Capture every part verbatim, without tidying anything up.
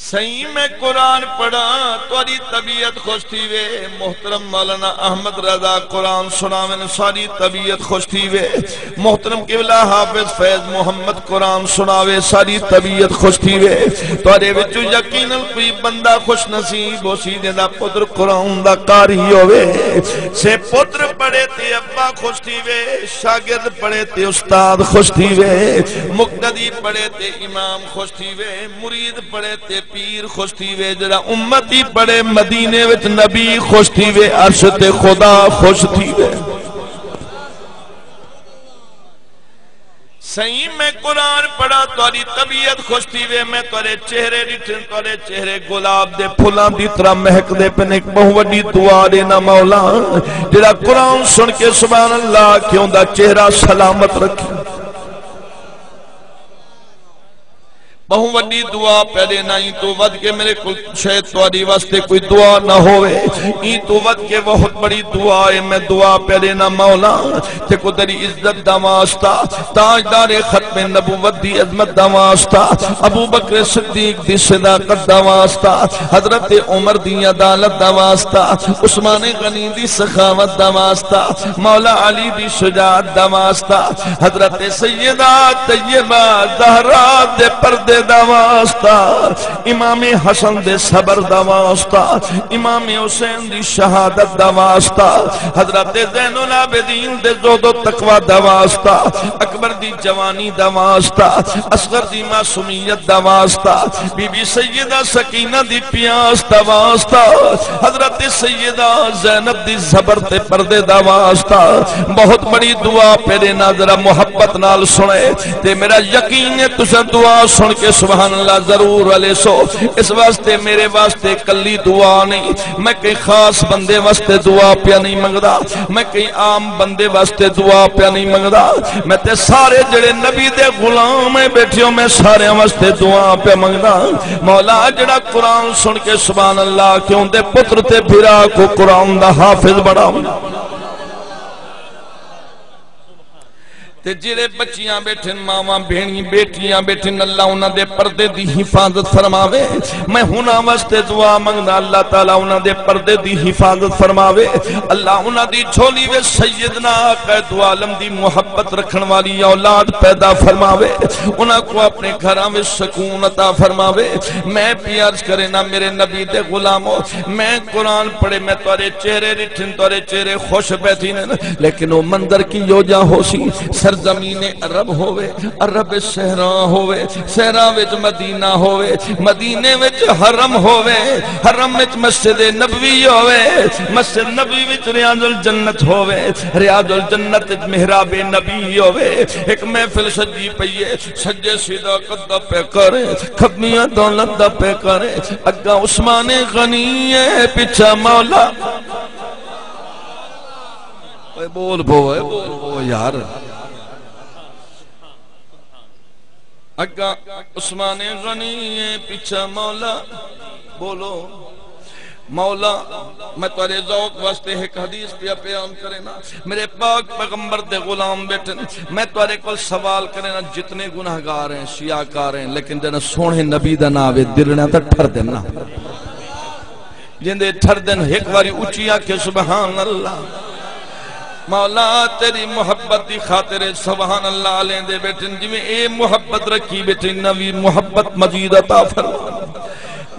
سئیں میں قرآن پڑھاں، تہاݙی طبیعت خوش تھیوے۔ محترم مولانا احمد رضا قرآن سݨاون، ساݙی طبیعت خوش تھیوے۔ محترم قبلہ حافظ فیض محمد قرآن سݨاوے، ساݙی طبیعت خوش تھیوے۔ تہاݙے وچوں یقیناً کوئی بندہ خوش نصیب ہوسی جیندا پتر قرآن دا قاری ہووے۔ سے پتر پڑھے تے ابا خوش تھیوے، شاگرد پڑھے تے استاد خوش تھیوے، مقتدی پڑھے تے امام خوش تھیوے، مرید پڑھے تے پیر خوش تھیوے، جیڑھا امتی پڑھے مدینے وچ نبی خوش تھیوے، عرش تے خدا خوش تھیوے۔ سئیں میں قرآن پڑھاں، تہاݙی طبیعت خوش تھیوے، میں تہاݙے چہرے ݙٹھن، تہاݙے چہرے گلاب دے پھلاں دی طرح مہکدے پن۔ ہک ٻہوں وݙی دعا ݙینا مولا، جیڑھا قرآن سݨ کے سبحان اللہ آکھے اوندا چہرہ سلامت رکھی۔ ٻہوں وݙی دعا پیا ݙینا، ایں توں ودھ کے میرے کول شاید تہاݙی واسطے کوئی دعا نہ ہووے۔ ایں توں ودھ کے بہت بڑی دعا ہے، میں دعا پیا ݙینا مولا، تیکوں تیری عزت دا واسطہ، تاجدار ختم نبوت دی عظمت دا واسطہ، ابو بکر صدیق دی صداقت دا واسطہ، حضرت عمر دی عدالت دا واسطہ، عثمان غنی دی سخاوت دا واسطہ، مولا علی دی شجاعت دا واسطہ، حضرت سیدہ طیبہ زہرا دے پردے دا واسطہ، امام حسن دے صبر دا واسطہ، امام حسین دی شہادت دا واسطہ، حضرت زین العابدین دے زہد و تقوی دا واسطہ، اکبر دی جوانی دا واسطہ، اصغر دی معصومیت دا واسطہ، بی بی سیدہ سکینہ دی پیاس دا واسطہ، حضرت سیدہ زینب دی صبر تے پردے دا واسطہ۔ بہت بڑی دعا پیا ݙینا، ذرا محبت نال سݨے تے میرا یقین ہے تساں دعا سݨ کے سبحان اللہ ضرور الیسو۔ اس واسطے میرے واسطے کلی دعا نہیں، میں کہیں خاص بندے واسطے دعا پیا نہیں منگدا، میں کہیں عام بندے واسطے دعا پیا نہیں منگدا، میں تے سارے جڑے نبی دے غلام ہیں بیٹھے ہو، میں سارے واسطے دعا پیا منگدا۔ مولا، جڑا قرآن سن کے سبحان اللہ آکھے، اوندے پتر تے بھرا کو قرآن دا حافظ بناوے۔ تے جڑے بچیاں بیٹھن، ماواں، بھیݨیں، بیٹیاں بیٹھن، اللہ انہاں دے پردے دی حفاظت فرماوے۔ میں انہاں واسطے دعا منگدا، اللہ تعالیٰ انہاں دے پردے دی حفاظت فرماوے۔ اللہ انہاں دی جھولی وچ سیدنا آقا دو عالم دی محبت رکھݨ والی اولاد پیدا فرماوے۔ انہاں کو اپݨے گھراں وچ سکون عطا فرماوے۔ میں پیا عرض کرے نا، میرے نبی دے غلامو، میں قرآن پڑھے، میں تہاݙے چہرے ݙٹھن، تہاݙے چہرے خوش پئے تھیندن، لیکن او منظر کیہو جا ہوسی؟ سرزمین عرب ہووے، عرب صحرا ہووے، صحرا وچ مدینہ ہووے، مدینے وچ حرم ہووے، حرم وچ مسجد نبوی ہووے، مسجد نبوی وچ ریاض الجنت ہووے، ریاض الجنت وچ محراب نبی ہووے۔ ہک محفل سجی پئی ہے، سجے صداقت دا پیا کرے، کھبیاں دولت دا پیا کرے، اگاں عثمان غنی ہے، پچھا مولا۔ اوئے بول پو، اوئے بول پو یار۔ اگاں عثمان غنی ہے، پچھا مولا۔ بولو۔ مولا، میں تہاݙے ذوق واسطے ہک حدیث پیا بیان کرے نا۔ میرے پاک پیغمبر دے غلام بیٹھن، میں تہاݙے کول سوال کرے نا، جتنے گناہگار ہیں، شیعہ کار ہیں، لیکن جݙاں سوہݨے نبی دا ناں آوے، دلڑیاں تاں ٹھردن نا۔ جیندے ٹھردن، ہک واری اچی آکھے سبحان اللہ۔ مولا، تیری محبت دی خاطر سبحان اللہ لیندے بیٹھن، جویں اے محبت رکھی بیٹھن، نوی محبت مزید عطا فرما۔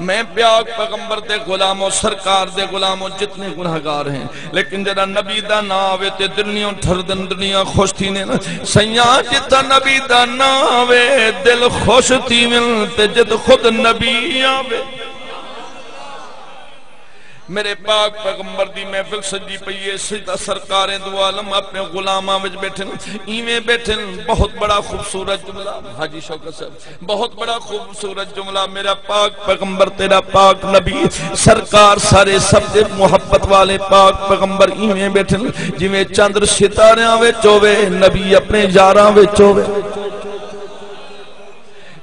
میں پاک پیغمبر دے غلامو، سرکار دے غلامو، جتنے گناہگار ہیں، لیکن جݙاں نبی دا ناں آوے تے دنیا ٹھردن، دنیا خوش تھیندن۔ سئیاں، جتھاں نبی دا ناں آوے، دل خوش تھیون، تے جد خود نبی آوے۔ میرے پاک پیغمبر دی محفل سجی پئی ہے، سیدھا سرکار دو عالم اپنے غلاماں وچ بیٹھن، ایویں بیٹھن۔ بہت بڑا خوبصورت جملہ حاجی شوکت صاحب، بہت بڑا خوبصورت جملہ۔ میرا پاک پیغمبر، تیرا پاک نبی، سرکار سارے سب دے محبت والے پاک پیغمبر ایویں بیٹھن جویں چندر ستاریاں وچ ہووے، نبی اپنے یاراں وچ ہووے۔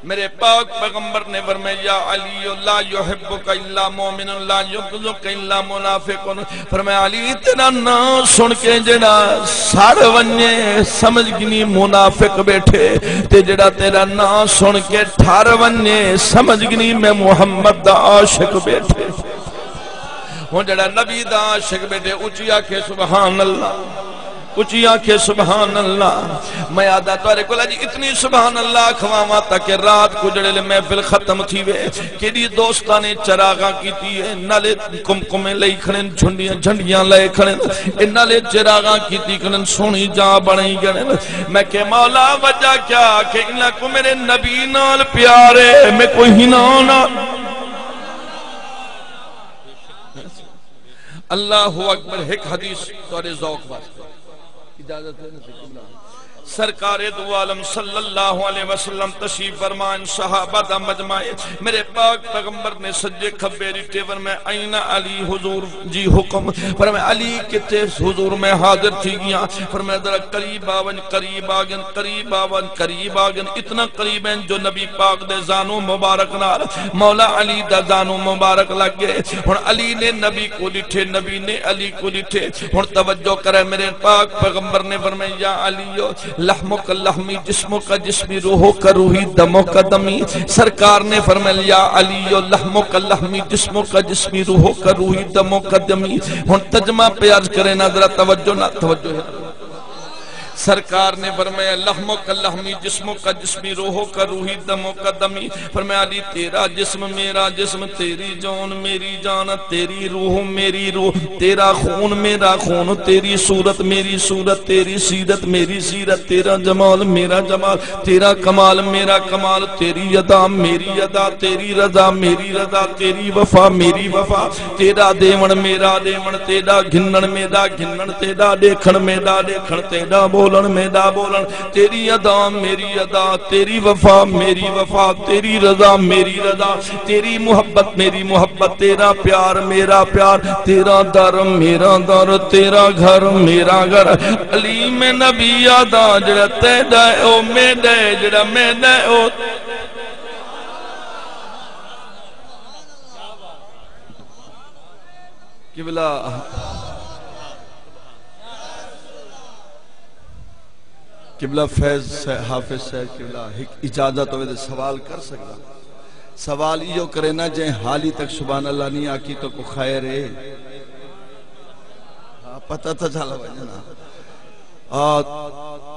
میرے پاک پیغمبر نے فرمایا، یا علی، لا یحبک الا مومن، لا یبغضک الا منافق۔ فرمایا، علی، تیرا ناں سن کے جڑا سڑ ونجے، سمجھ گھنی منافق بیٹھے، تے جڑا تیرا ناں سن کے ٹھر ونجے، سمجھ گھنی میں محمد دا عاشق بیٹھے۔ ہن جڑا نبی دا عاشق بیٹھے، اچی آکھے، سبحان اللہ۔ اچی آکھے، سبحان اللہ۔ میں آہدا تہاڈے کول اڄ اتنی سبحان اللہ آکھواواں تاکہ رات کوں جڑے لے محفل ختم تھیوے، کیݙی دوستاں نے چراغاں کیتی ہے، نالے کمکمے لئی کھڑن، جھنڈیاں، جھنڈیاں لئے کھڑن، اے نالے چراغاں کیتی کھڑن، سوہݨی جاہ بݨائی کھڑن۔ میں کہ مولا، وجہ کیا؟ کہ انہاں کوں میرے نبی نال پیار ہے، میں کوئی ہنا نہ۔ اللہ اکبر۔ ہک حدیث تہاڈے ذوق واسطے، اجازت ہے نا؟ سرکار دو عالم صلی اللہ علیہ وسلم تشریف فرما، صحابہ دا مجمع ہے۔ میرے پاک پیغمبر نے سجے کھبے ݙٹھے، فرمایا، این علی؟ حضور، جی حکم۔ فرمایا، علی کتھے؟ حضور، میں حاضر تھی ڳیا۔ فرمایا، ذرا قریب آ ونڄ۔ قریب آ ڳن، قریب آ ونڄ، قریب آ ڳن، اتنا قریب ہیں جو نبی پاک دے زانو مبارک نال مولا علی دا زانو مبارک لڳ ڳئے۔ ہݨ علی نے نبی کوں ݙٹھے، نبی نے علی کوں ݙٹھے۔ ہݨ توجہ کرے، میرے پاک پیغمبر نے فرمایا، یا علی، لحمک لحمی، جسمک جسمی، روحک روحی، دمک دمی۔ سرکار نے فرمایا، یا علی، لحمک لحمی، جسمک جسمی، روحک روحی، دمک دمی۔ ہݨ ترجمہ پیا عرض کرے نا، ذرا توجہ نہ، توجہ ہے۔ سرکار نے فرمایا، لحمک لحمی، جسمک جسمی، روحک روحی، دمک دمی۔ فرمایا، علی، تیرا جسم میرا جسم، تیری جان میری جان، تیری روح میری روح، تیرا خون میرا خون، تیری صورت میری صورت، تیری سیرت میری سیرت، تیرا جمال میرا جمال، تیرا کمال میرا کمال، تیری ادا میری ادا، تیری رضا میری رضا، تیری وفا میری وفا، تیݙا ݙیوݨ میݙا ݙیوݨ، تیݙا گھنݨ میݙا گھنݨ، تیݙا ݙیکھݨ میݙا ݙیکھݨ، تیݙا ٻولݨ میݙا ٻولݨ، تیݙی ادا میݙی ادا، تیݙی وفا میݙی وفا، تیݙی رضا میݙی رضا، تیݙی محبت میݙی محبت، تیݙا پیار میݙا پیار، تیݙا در میݙا در، تیݙا گھر میݙا گھر۔ علی میں نبی آہدا، جڑا تیݙا ہے او میݙا ہے، جڑا میݙا ہے او قبلہ، قبلہ فیض صاحب، حافظ صاحب قبلہ، ہک اجازت ہوئے تے سوال کر سکدا؟ سوال ایہو کرے نا، جیں حالی تک سبحان اللہ نہیں آکھی تو کو خیر ہے؟ ہاں، پتہ تاں چل ونڄے نا۔ آ،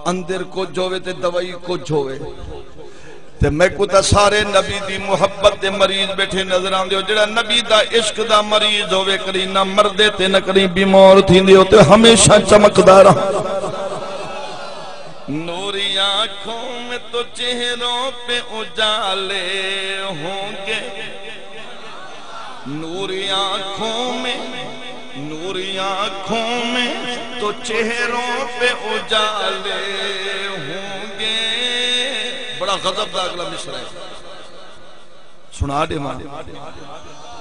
اندر کجھ ہووے تے دوائی کجھ ہووے۔ تے میکوں تاں سارے نبی دی محبت دے مریض ٻیٹھے نظر آندے ہو۔ جڑا نبی دا عشق دا مریض ہووے، کݙی نہ مردے تے نہ کݙی بیمار تھیندے ہو، تے ہمیشہ چمکدا رہندے۔ نوری آنکھوں میں تو چہروں پہ اجالے ہوں گے، نوری آنکھوں میں، نوری آنکھوں میں تو چہروں پہ اجالے ہوں گے۔ بڑا غضب دا اگلا مصرع ہے، سݨا ݙیواں؟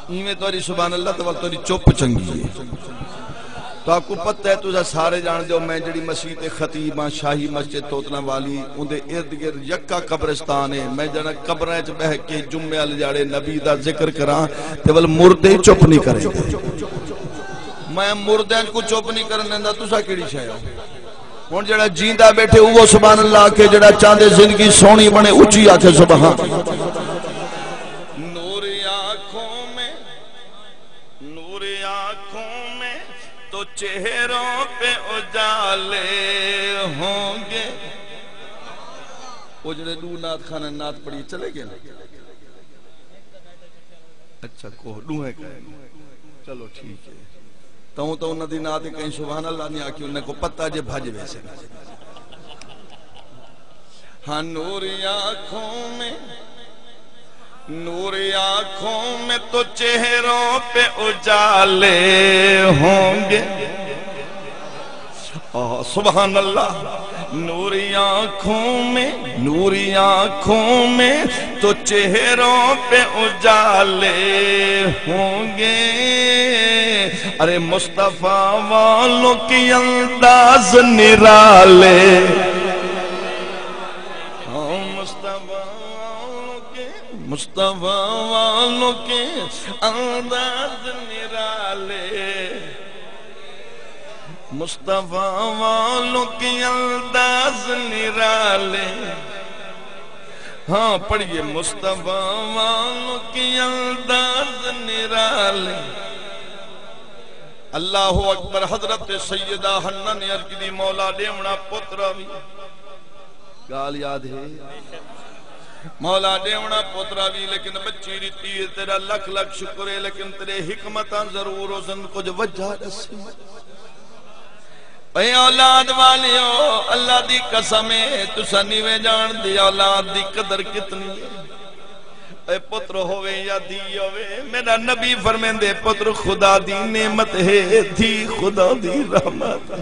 ایویں تہاݙی سبحان اللہ تے ول تہاݙی چپ چنڳی ہے۔ تہاکوں پتہ ہے، تساں سارے ڄاݨدے ہو، میں جڑی مسیت دے خطیب ہاں، شاہی مسجد توتلاں والی، اوندے ارد گرد یکا قبرستان ہے۔ میں جݙاں قبراں اچ ٻہہ کے جمعے آلے ݙیہاڑے نبی دا ذکر کراں تے ول مردے ہی چپ نہیں کریندے۔ میں مردیاں کوں چپ نہیں کرݨ ݙیندا، تساں کیڑھی شے ہو؟ ہݨ جڑا جیندا ٻیٹھے، اوہو سبحان اللہ آکھے، جڑا چاہندے زندگی سوہݨی بݨے، اچی آکھے سبحان۔ نور آنکھوں میں، نور آنکھوں میں تو چہروں پہ اجالے ہوں گے۔ او جڑے ݙو نعت خوان نعت پڑھی چلے ڳئے نا۔ اچھا، کوہ ݙوہیں کائے۔ چلو ٹھیک ہے۔ تاں، تاں انہاں دی نعت کہیں سبحان اللہ نہیں آکھی، انہاں کوں پتہ جے بھڄ ویسن۔ ہاں، نور آنکھوں میں، نور آنکھوں میں تو چہروں پہ اجالے ہوں گے۔ آہ، سبحان اللہ۔ نوری آنکھوں میں، نوری آنکھوں میں تو چہروں پہ اجالے ہوں گے۔ ارے مصطفیٰ والوں کے انداز نرالے۔ ہاں، مصطفیٰ والوں مصطفیٰ والوں کے انداز نرالے، مصطفیٰ والوں کے انداز نرالے۔ ہاں، پڑھیے، مصطفیٰ والوں کے انداز نرالے۔ اللہ اکبر۔ حضرت سیدہ حنہ نے عرض کی، مولا، ݙیوݨا پتر وی۔ ڳالھ یاد ہے؟ مولا، ݙیوݨا پتر وی، لیکن ٻچی ݙتی ہے۔ تیرا لکھ لکھ شکر ہے، لیکن تیرے حکمتاں ضرور ہوسن، کجھ وجہ ݙسی۔ اے اولاد والیو، اللہ دی قسم ہے، تساں نیویں ڄاݨدے اولاد دی قدر کتنی ہے۔ اے پتر ہووے یا دھی ہووے، میرا نبی فرمیندے، پتر خدا دی نعمت ہے، دھی خدا دی رحمت۔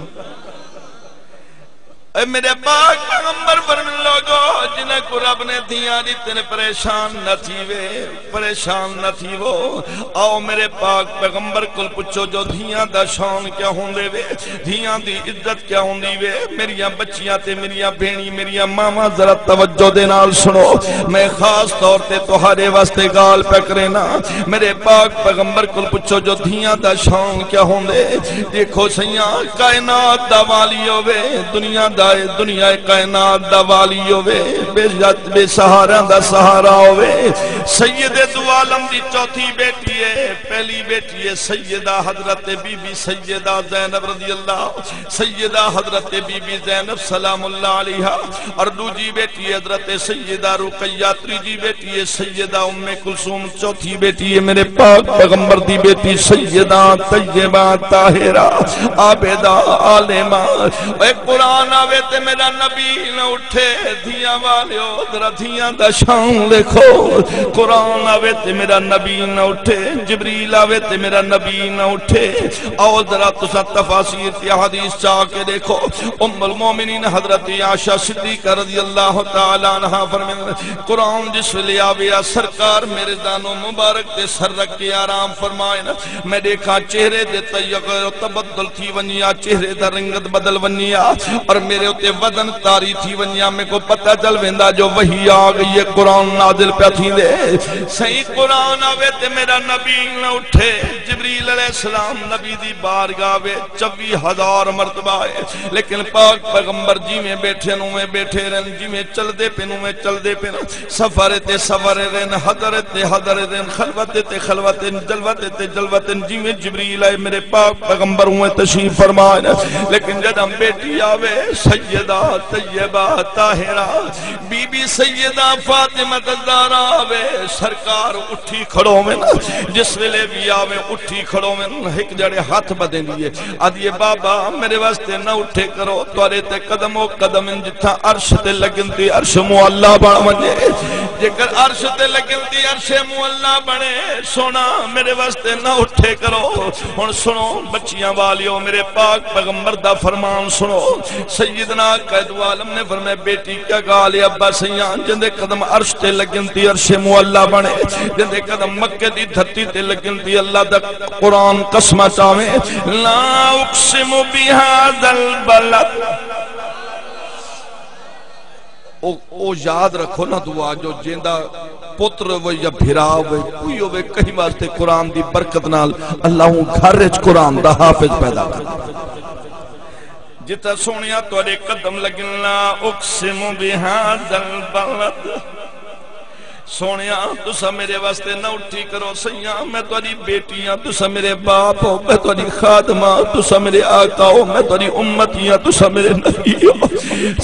اے میرے پاک پیغمبر فرمیندے، لوگو، جنہاں کوں رب نے دھیاں ݙتن، پریشان نہ تھیوے، پریشان نہ تھیوو۔ آؤ میرے پاک پیغمبر کول پچھو جو دھیاں دا شان کیا ہوندے وے، دھیاں دی عزت کیا ہوندی وے۔ میریاں بچیاں تے میریاں بھیݨیں، میریاں ماواں، ذرا توجہ دے نال سݨو، میں خاص طور تے تہاݙے واسطے ڳالھ پیا کرینداں۔ میرے پاک پیغمبر کول پچھو جو دھیاں دا شان کیا ہوندے۔ ݙیکھو سئیاں، کائنات دا والی ہووے، دنیا دا، دنیا کائنات دا والی ہووے، بے جت بے سہارا دا سہارا ہووے۔ سید دو عالم دی چوتھی بیٹی ہے، پہلی بیٹی ہے سیدہ حضرت بی بی سیدہ زینب رضی اللہ، سیدہ حضرت بی بی زینب سلام اللہ علیہا، اور ݙوجھی بیٹی حضرت سیدہ رقیہ، تریجھی بیٹی ہے سیدہ ام کلثوم، چوتھی بیٹی ہے میرے پاک پیغمبر دی بیٹی سیدہ طیبہ طاہرہ عابدہ عالمہ۔ اے قرآن آوے تے میرا نبی نہ اٹھے، دھیاں والیو، ذرا دھیاں دا شان ݙیکھو۔ قرآن آوے تے میرا نبی نہ اٹھے، جبریل آوے تے میرا نبی نہ اٹھے۔ آؤ ذرا تساں تفاسیر تے احادیث چا کے ݙیکھو۔ ام المومنین حضرت عائشہ صدیقہ رضی اللہ تعالی عنہا فرمائن، قرآن جس ویلے آوے آ، سرکار میرے دانوں مبارک تے سر رکھ کے آرام فرمائن۔ میں ݙیکھاں چہرے دے تغیر و تبدل تھی ونڄے آ، چہرے دا رنگت بدل ونڄے آ، اور میرے اتے وزن طاری تھی ونڄے آ۔ میکوں پتہ چل ویندا جو وحی آ ڳئی ہے، قرآن نازل پیا تھیندے۔ سئیں، قرآن آوے تے میرا نبی نہ اٹھے۔ جبریل علیہ السلام نبی دی بارگاہ وچ چوی ہزار مرتبہ آئے، لیکن پاک پیغمبر جیویں ٻیٹھے ہن اونویں ٻیٹھے رہن، جیویں چلدے پن اونویں چلدے پن، سفر تے سفر رہن، حضر تے حضر رہن، خلوت تے خلوت، جلوت تے جلوت، جیویں جبریل آئے میرے پاک پیغمبر اونویں تشریف فرما۔ لیکن جݙاں بیٹی آوے سیدہ طیبہ طاہرہ، بی بی سیدہ فاطمہ الزہرا آوے، سرکار اٹھی کھڑوون، جس ویلے وی آوے اٹھی کھڑوون، ہک جھڑے ہتھ ٻدھیندی ہے، آہدی ہے، بابا، میرے واسطے نہ اٹھے کرو، تہاݙے تے قدم او قدم ہن جتھاں عرش تے لڳن تے عرش معلیٰ بݨ ونڄے۔ جیکر عرش تے لڳن تے عرش معلیٰ بݨے، سوہݨا، میرے واسطے نہ اٹھے کرو۔ ہݨ سݨو، بچیاں والیو، میرے پاک پیغمبر دا فرمان سݨو۔ سیدنا قائد عالم نے فرمایا، بیٹی، کیا ڳالھ ہے؟ ابا سئیاں، جیندے قدم عرش تے لڳن تے عرش معلیٰ بݨے، جیندے قدم مکے دی دھرتی تے لڳن تے اللہ دا قرآن قسماں چاوے، لا اقسم بہذا البلد۔ او، او یاد رکھو نا دعا، جو جیندا پتر ہووے یا بھرا ہووے، کوئی ہووے، کہیں واسطے قرآن دی برکت نال اللہ اوں گھر وچ قرآن دا حافظ پیدا کر۔ جتھاں سوہݨیا تہاݙے قدم لڳن، لا اقسم بہذا البلد۔ سوہݨیا، تساں میرے واسطے نہ اٹھی کرو سئیاں، میں تہاݙی بیٹی ہاں، تساں میرے باپ ہو، میں تہاݙی خادمہ ہاں، تساں میرے آقا ہو، میں تہاݙی امتی ہاں، تساں میرے نبی ہو۔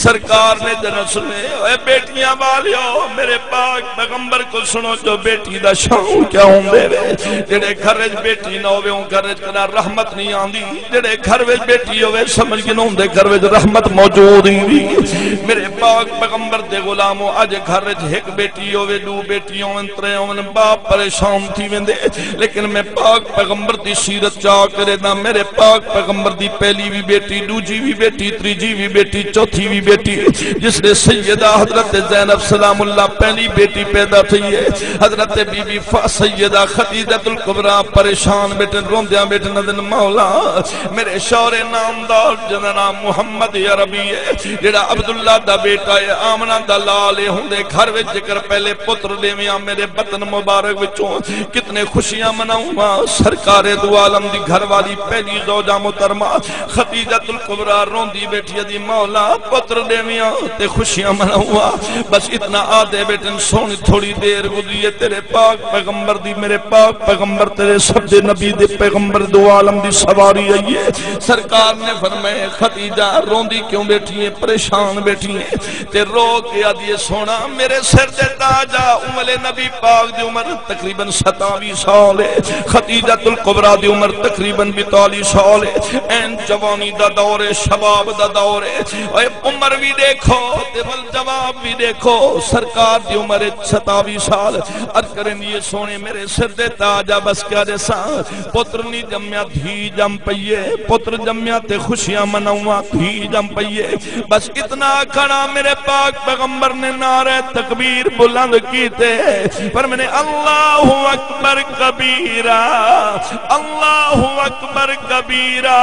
سرکار نے جݙاں سݨے، اے بیٹیاں والیو، میرے پاک پیغمبر کوں سݨو جو بیٹی دا شان کیا ہوندے وے۔ جیڑھے گھر وچ بیٹی نہ ہووے، اوں گھر وچ کݙاں رحمت نہیں آندی۔ جیڑھے گھر وچ بیٹی ہووے، سمجھ گھنو اوندے گھر وچ رحمت موجود ہوندی۔ میرے پاک پیغمبر دے غلامو، اڄ گھر وچ ہک بیٹی ہووے، ݙو بیٹیاں ہوون، ترے ہوون، باپ پریشان تھی ویندے۔ لیکن میں پاک پیغمبر دی سیرت چا کرے نا، میرے پاک پیغمبر دی پہلی وی بیٹی، ݙوجھی وی بیٹی، تریجھی وی بیٹی، چوتھی وی بیٹی، جس نے سیدہ حضرت زینب سلام اللہ پہلی بیٹی پیدا تھئی ہے، حضرت بی بی فا-، سیدہ خدیجۃ الکبریٰ پریشان ٻیٹھن، روندیاں ٻیٹھن، آہدن، مولا، میرے شوہر نامدار جیندا نام محمد عربی ہے، جیڑھا عبداللہ دا بیٹا ہے، آمنہ دا لال ہے، اوندے گھر وچ جیکر پہلے پتر پتر ݙیویاں میرے بطن مبارک وچوں، کتنے خوشیاں مناؤں ہاں۔ سرکار دو عالم دی گھر والی پہلی زوجہ محترمہ خدیجۃ الکبریٰ روندی بیٹھی ہے، دی مولا پتر ݙیویاں تے خوشیاں مناؤں ہاں۔ بس اتنا آہدے بیٹھن، سوہݨی تھوڑی دیر گزری ہے تیرے پاک پیغمبر دی، میرے پاک پیغمبر تیرے سب دے نبی دے پیغمبر دو عالم دی سواری آئی ہے۔ سرکار نے فرمایا، خدیجہ روندی کیوں بیٹھی ہے، پریشان بیٹھی ہے؟ تے رو کے آہدی ہے، سوہݨا میرے سر دے تاج آ۔ اوں ویلے نبی پاک دی عمر تقریباً ستاوی سال ہے، خدیجۃ الکبریٰ دی عمر تقریباً بیتالی سال ہے۔ این جوانی دا دور ہے، شباب دا دور ہے۔ اے عمر وی ݙیکھو تے ول جواب وی ݙیکھو، سرکار دی عمر ہے ستاوی سال۔ عرض کریندی ہے، سوہݨے میرے سر دے تاج آ، بس کیا ݙیساں؟ پتر نہیں جمیا، دھی جم پئی ہے۔ پتر جمیا تے خوشیاں مناواں، دھی جم پئی ہے۔ بس اتنا آکھݨ آ، میرے پاک پیغمبر نے نعرہ تکبیر بلند کیتے، فرمایا، اللہ اکبر کبیرا، اللہ اکبر کبیرا۔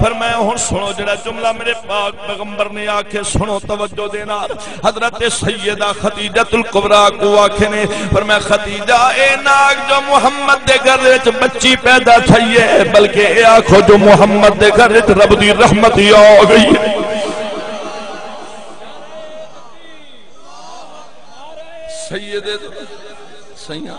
فرمایا، ہݨ سݨو جڑا جملہ میرے پاک پیغمبر نے آکھے، سݨو توجہ دے نال۔ حضرت سیدہ خدیجۃ الکبریٰ کوں آکھے نے، فرمایا، خدیجہ، اے ناگ جو محمد دے گھر وچ بچی پیدا تھئی ہے، بلکہ اے آکھو جو محمد دے گھر وچ رب دی رحمت ہی آ گئی ہے۔ سید سیاں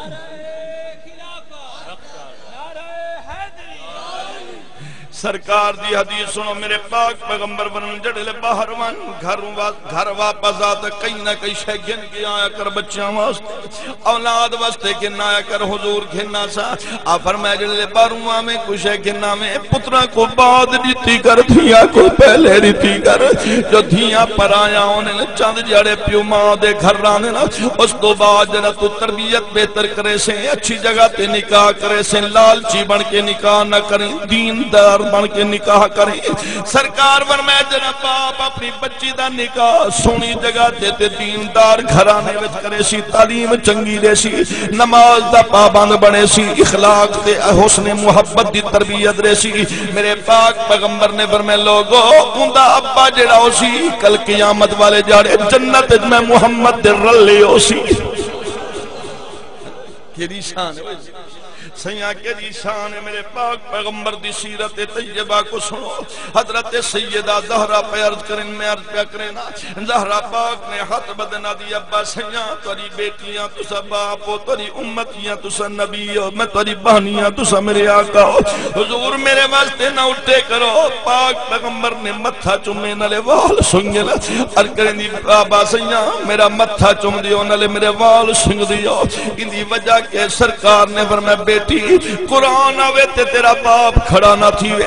سرکار دی حدیث سݨو، میرے پاک پیغمبر فرمایا، جڑے لے باہر ونڄ، گھر وا-، گھر واپس آ تے کہیں نہ کہیں شے گھن کے آیا کر بچیاں واسطے، اولاد واسطے گھن آیا کر، حضور گھن آسا۔ آ فرمایا، جڑے لے باہروں آویں، کوئی شے گھن آویں، پتراں کو بعد ݙتی کر، دھیاں کو پہلے ݙتی کر۔ جو دھیاں پرایاں ہوندین، چند جھڑے پیو ماں دے گھر رہندین، اس تو بعد جڑا تو تربیت بہتر کریسیں، اچھی جگہ تے نکاح کریسیں، لالچی بݨ کے نکاح نہ کریں، دیندار بݨ کے نکاح کریں۔ سرکار فرمایا، جڑا باپ اپݨی بچی دا نکاح سوہݨی جگہ تے، تے دیندار گھرانے وچ کریسی، تعلیم چنگی ݙیسی، نماز دا پابند بݨیسی، اخلاق تے حسن محبت دی تربیت ݙیسی۔ میرے پاک پیغمبر نے فرمایا، لوگو، اوندا ابا جڑا ہوسی، کل قیامت والے ݙیہاڑے جنت وچ میں محمد دے رلے ہوسی۔ کیڑی شان ہے اوئے؟ سیاں، کیڑی شان ہے؟ میرے پاک پیغمبر دی سیرت طیبہ کو سݨو۔ حضرت سیدہ زہرا پہ عرض کرن، میں عرض پیا کرینا۔ زہرا پاک نے ہتھ ٻدھن آہدی، ابا سیاں، تہاݙی بیٹیاں، تساں باپ ہو، تہاݙی امتیاں، تساں نبی ہو، میں تہاݙی بہنیاں، تساں میرے آقا ہو۔ حضور، میرے واسطے نہ اٹھے کرو۔ پاک پیغمبر نے متھا چومے، نالے وال سنگے نا۔ عرض کریندی، ابا سیاں، میرا متھا چوم دیو، نالے میرے وال سنگ دیو۔ ایندی وجہ کہ سرکار نے فرمایا، بیٹی، قرآن آوے تے تیرا باپ کھڑا نہ تھیوے،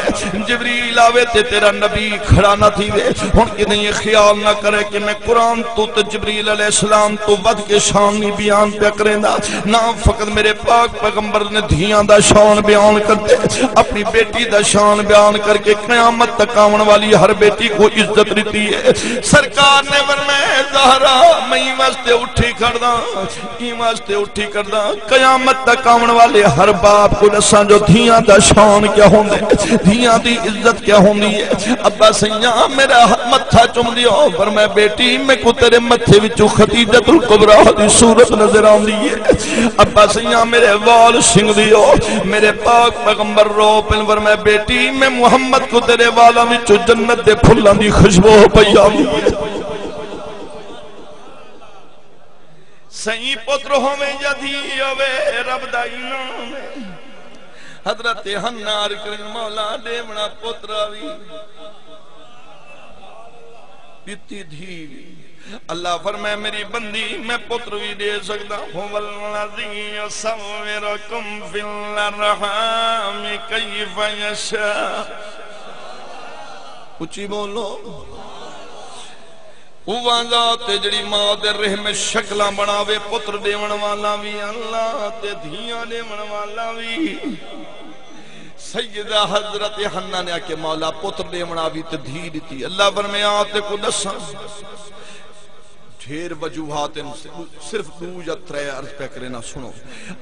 جبریل آوے تے تیرا نبی کھڑا نہ تھیوے۔ ہݨ کدیں یہ خیال نہ کرے کہ میں قرآن تو تے جبریل علیہ السلام تو ودھ کے شان نہیں بیان پیا کریندا۔ نہ، فقط میرے پاک پیغمبر نے دھیاں دا شان بیان کرتے، اپݨی بیٹی دا شان بیان کر کے قیامت تک آوݨ والی ہر بیٹی کو عزت ݙتی ہے۔ سرکار نے فرمایا، زہرا، میں واسطے اٹھی کھڑدا، ایں واسطے اٹھی کھڑدا، قیامت تک آوݨ والے ہر باپ کوں ݙساں جو دھیاں دا شان کیا ہوندے، دھیاں دی عزت کیا ہوندی ہے۔ ابا سیاں، میرا متھا چم دیو، فرمایا، بیٹی، میکوں تیرے متھے وچوں خدیجۃ الکبریٰ دی صورت نظر آندی ہے۔ ابا سیاں، میرے وال سنگ دیو۔ میرے پاک پیغمبر رو پن، فرمایا، بیٹی، میں محمد کوں تیرے والاں وچوں جنت دے پھلاں دی خوشبو پئی آندی ہے۔ سئیں، پتر ہووے یا دھی ہووے، رب دا انعام ہے۔ حضرت حنا عرض کرن، مولا، ݙیوݨا پتر آوی، ݙتی دھی وی۔ اللہ فرمائے، میری بندی، میں پتر وی ݙے سڳدا۔ هو الذي يصوركم في الأرحام كيف يشاء۔ اچی بولو۔ اوہا ذات ہے جڑی ماں دے رحم وچ شکلاں بݨاوے، پتر ݙیوݨ والا وی اللہ تے دھیاں ݙیوݨ والا وی۔ سیدہ حضرت حنا نے آکھیا، مولا، پتر ݙیوݨا وی تے دھی ݙتی۔ اللہ فرمایا، تیکوں ݙساں؟ ڈھیر وجوہات ہن، صرف ݙو یا ترے عرض پیا کرینا، سݨو۔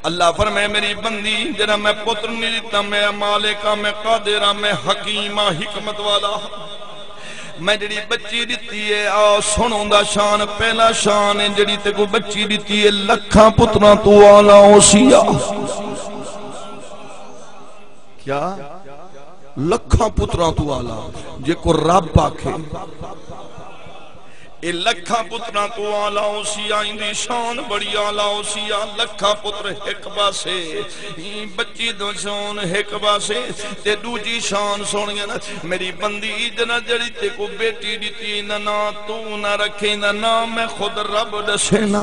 اللہ فرمائے، میری بندی، جڑا میں پتر نہیں ݙتا، میں مالک ہاں، میں قادر ہاں، میں حکیم ہاں، حکمت والا ہاں۔ میں جڑی بچی ݙتی، ݙتی ہے۔ آ سݨ اوندا شان، پہلا شان ہے، جیڑھی تیکوں ٻچی ݙتی ہے، لکھاں پتراں توں اعلیٰ ہوسی۔ آ کیا؟ لکھاں پتراں توں اعلیٰ، جیکوں رب آکھے۔ اے لکھاں پتراں توں اعلیٰ ہوسی، آ ایندی شان بڑی اعلیٰ ہوسی۔ آ لکھاں پتر ہک پاسے، ایں ٻچی دی شان ہک پاسے، تے ݙوجھی شان سݨ ڳئے نا، میری بندی، جنہاں جیڑھی تیکوں بیٹی ݙتی، ایندا ناں توں نہ رکھیں، ایندا ناں میں خود رب ݙسینا۔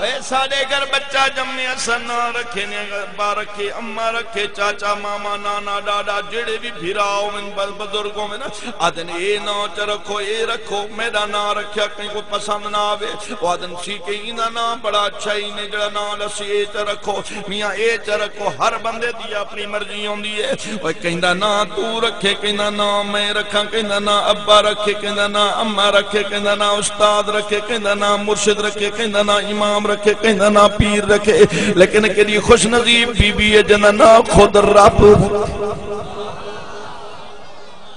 اے ساݙے گھر بچہ ڄمے، اساں ناں رکھینے، ابا رکھے، اماں رکھے، چاچا، ماما، نانا، ݙاݙا، جیڑھے وی بھرا ہوون، بز-، بزرگ ہوون، آہدن، اے ناں چا رکھو، اے رکھو، میݙا ناں رکھیا کہیں کوں پسند نہ آوے۔ او آہدن، سی کہ ایندا ناں بڑا اچھا ہے، اینے جیڑھا ناں ݙسی، اے چا رکھو، میاں، اے چا رکھو۔ ہر بندے دی اپݨی مرضی ہوندی ہے۔ اوئے، کہیں دا ناں توں رکھیں، کہیں دا ناں میں رکھاں، کہیں دا ناں ابا رکھے، کہیں دا ناں اماں رکھے، کہیں دا ناں استاد رکھے، کہیں دا ناں مرشد رکھے، کہیں دا ناں امام رکھے، کہیں دا ناں پیر رکھے، لیکن کیݙی خوش نصیب بی بی ہے، جیندا ناں خود رب۔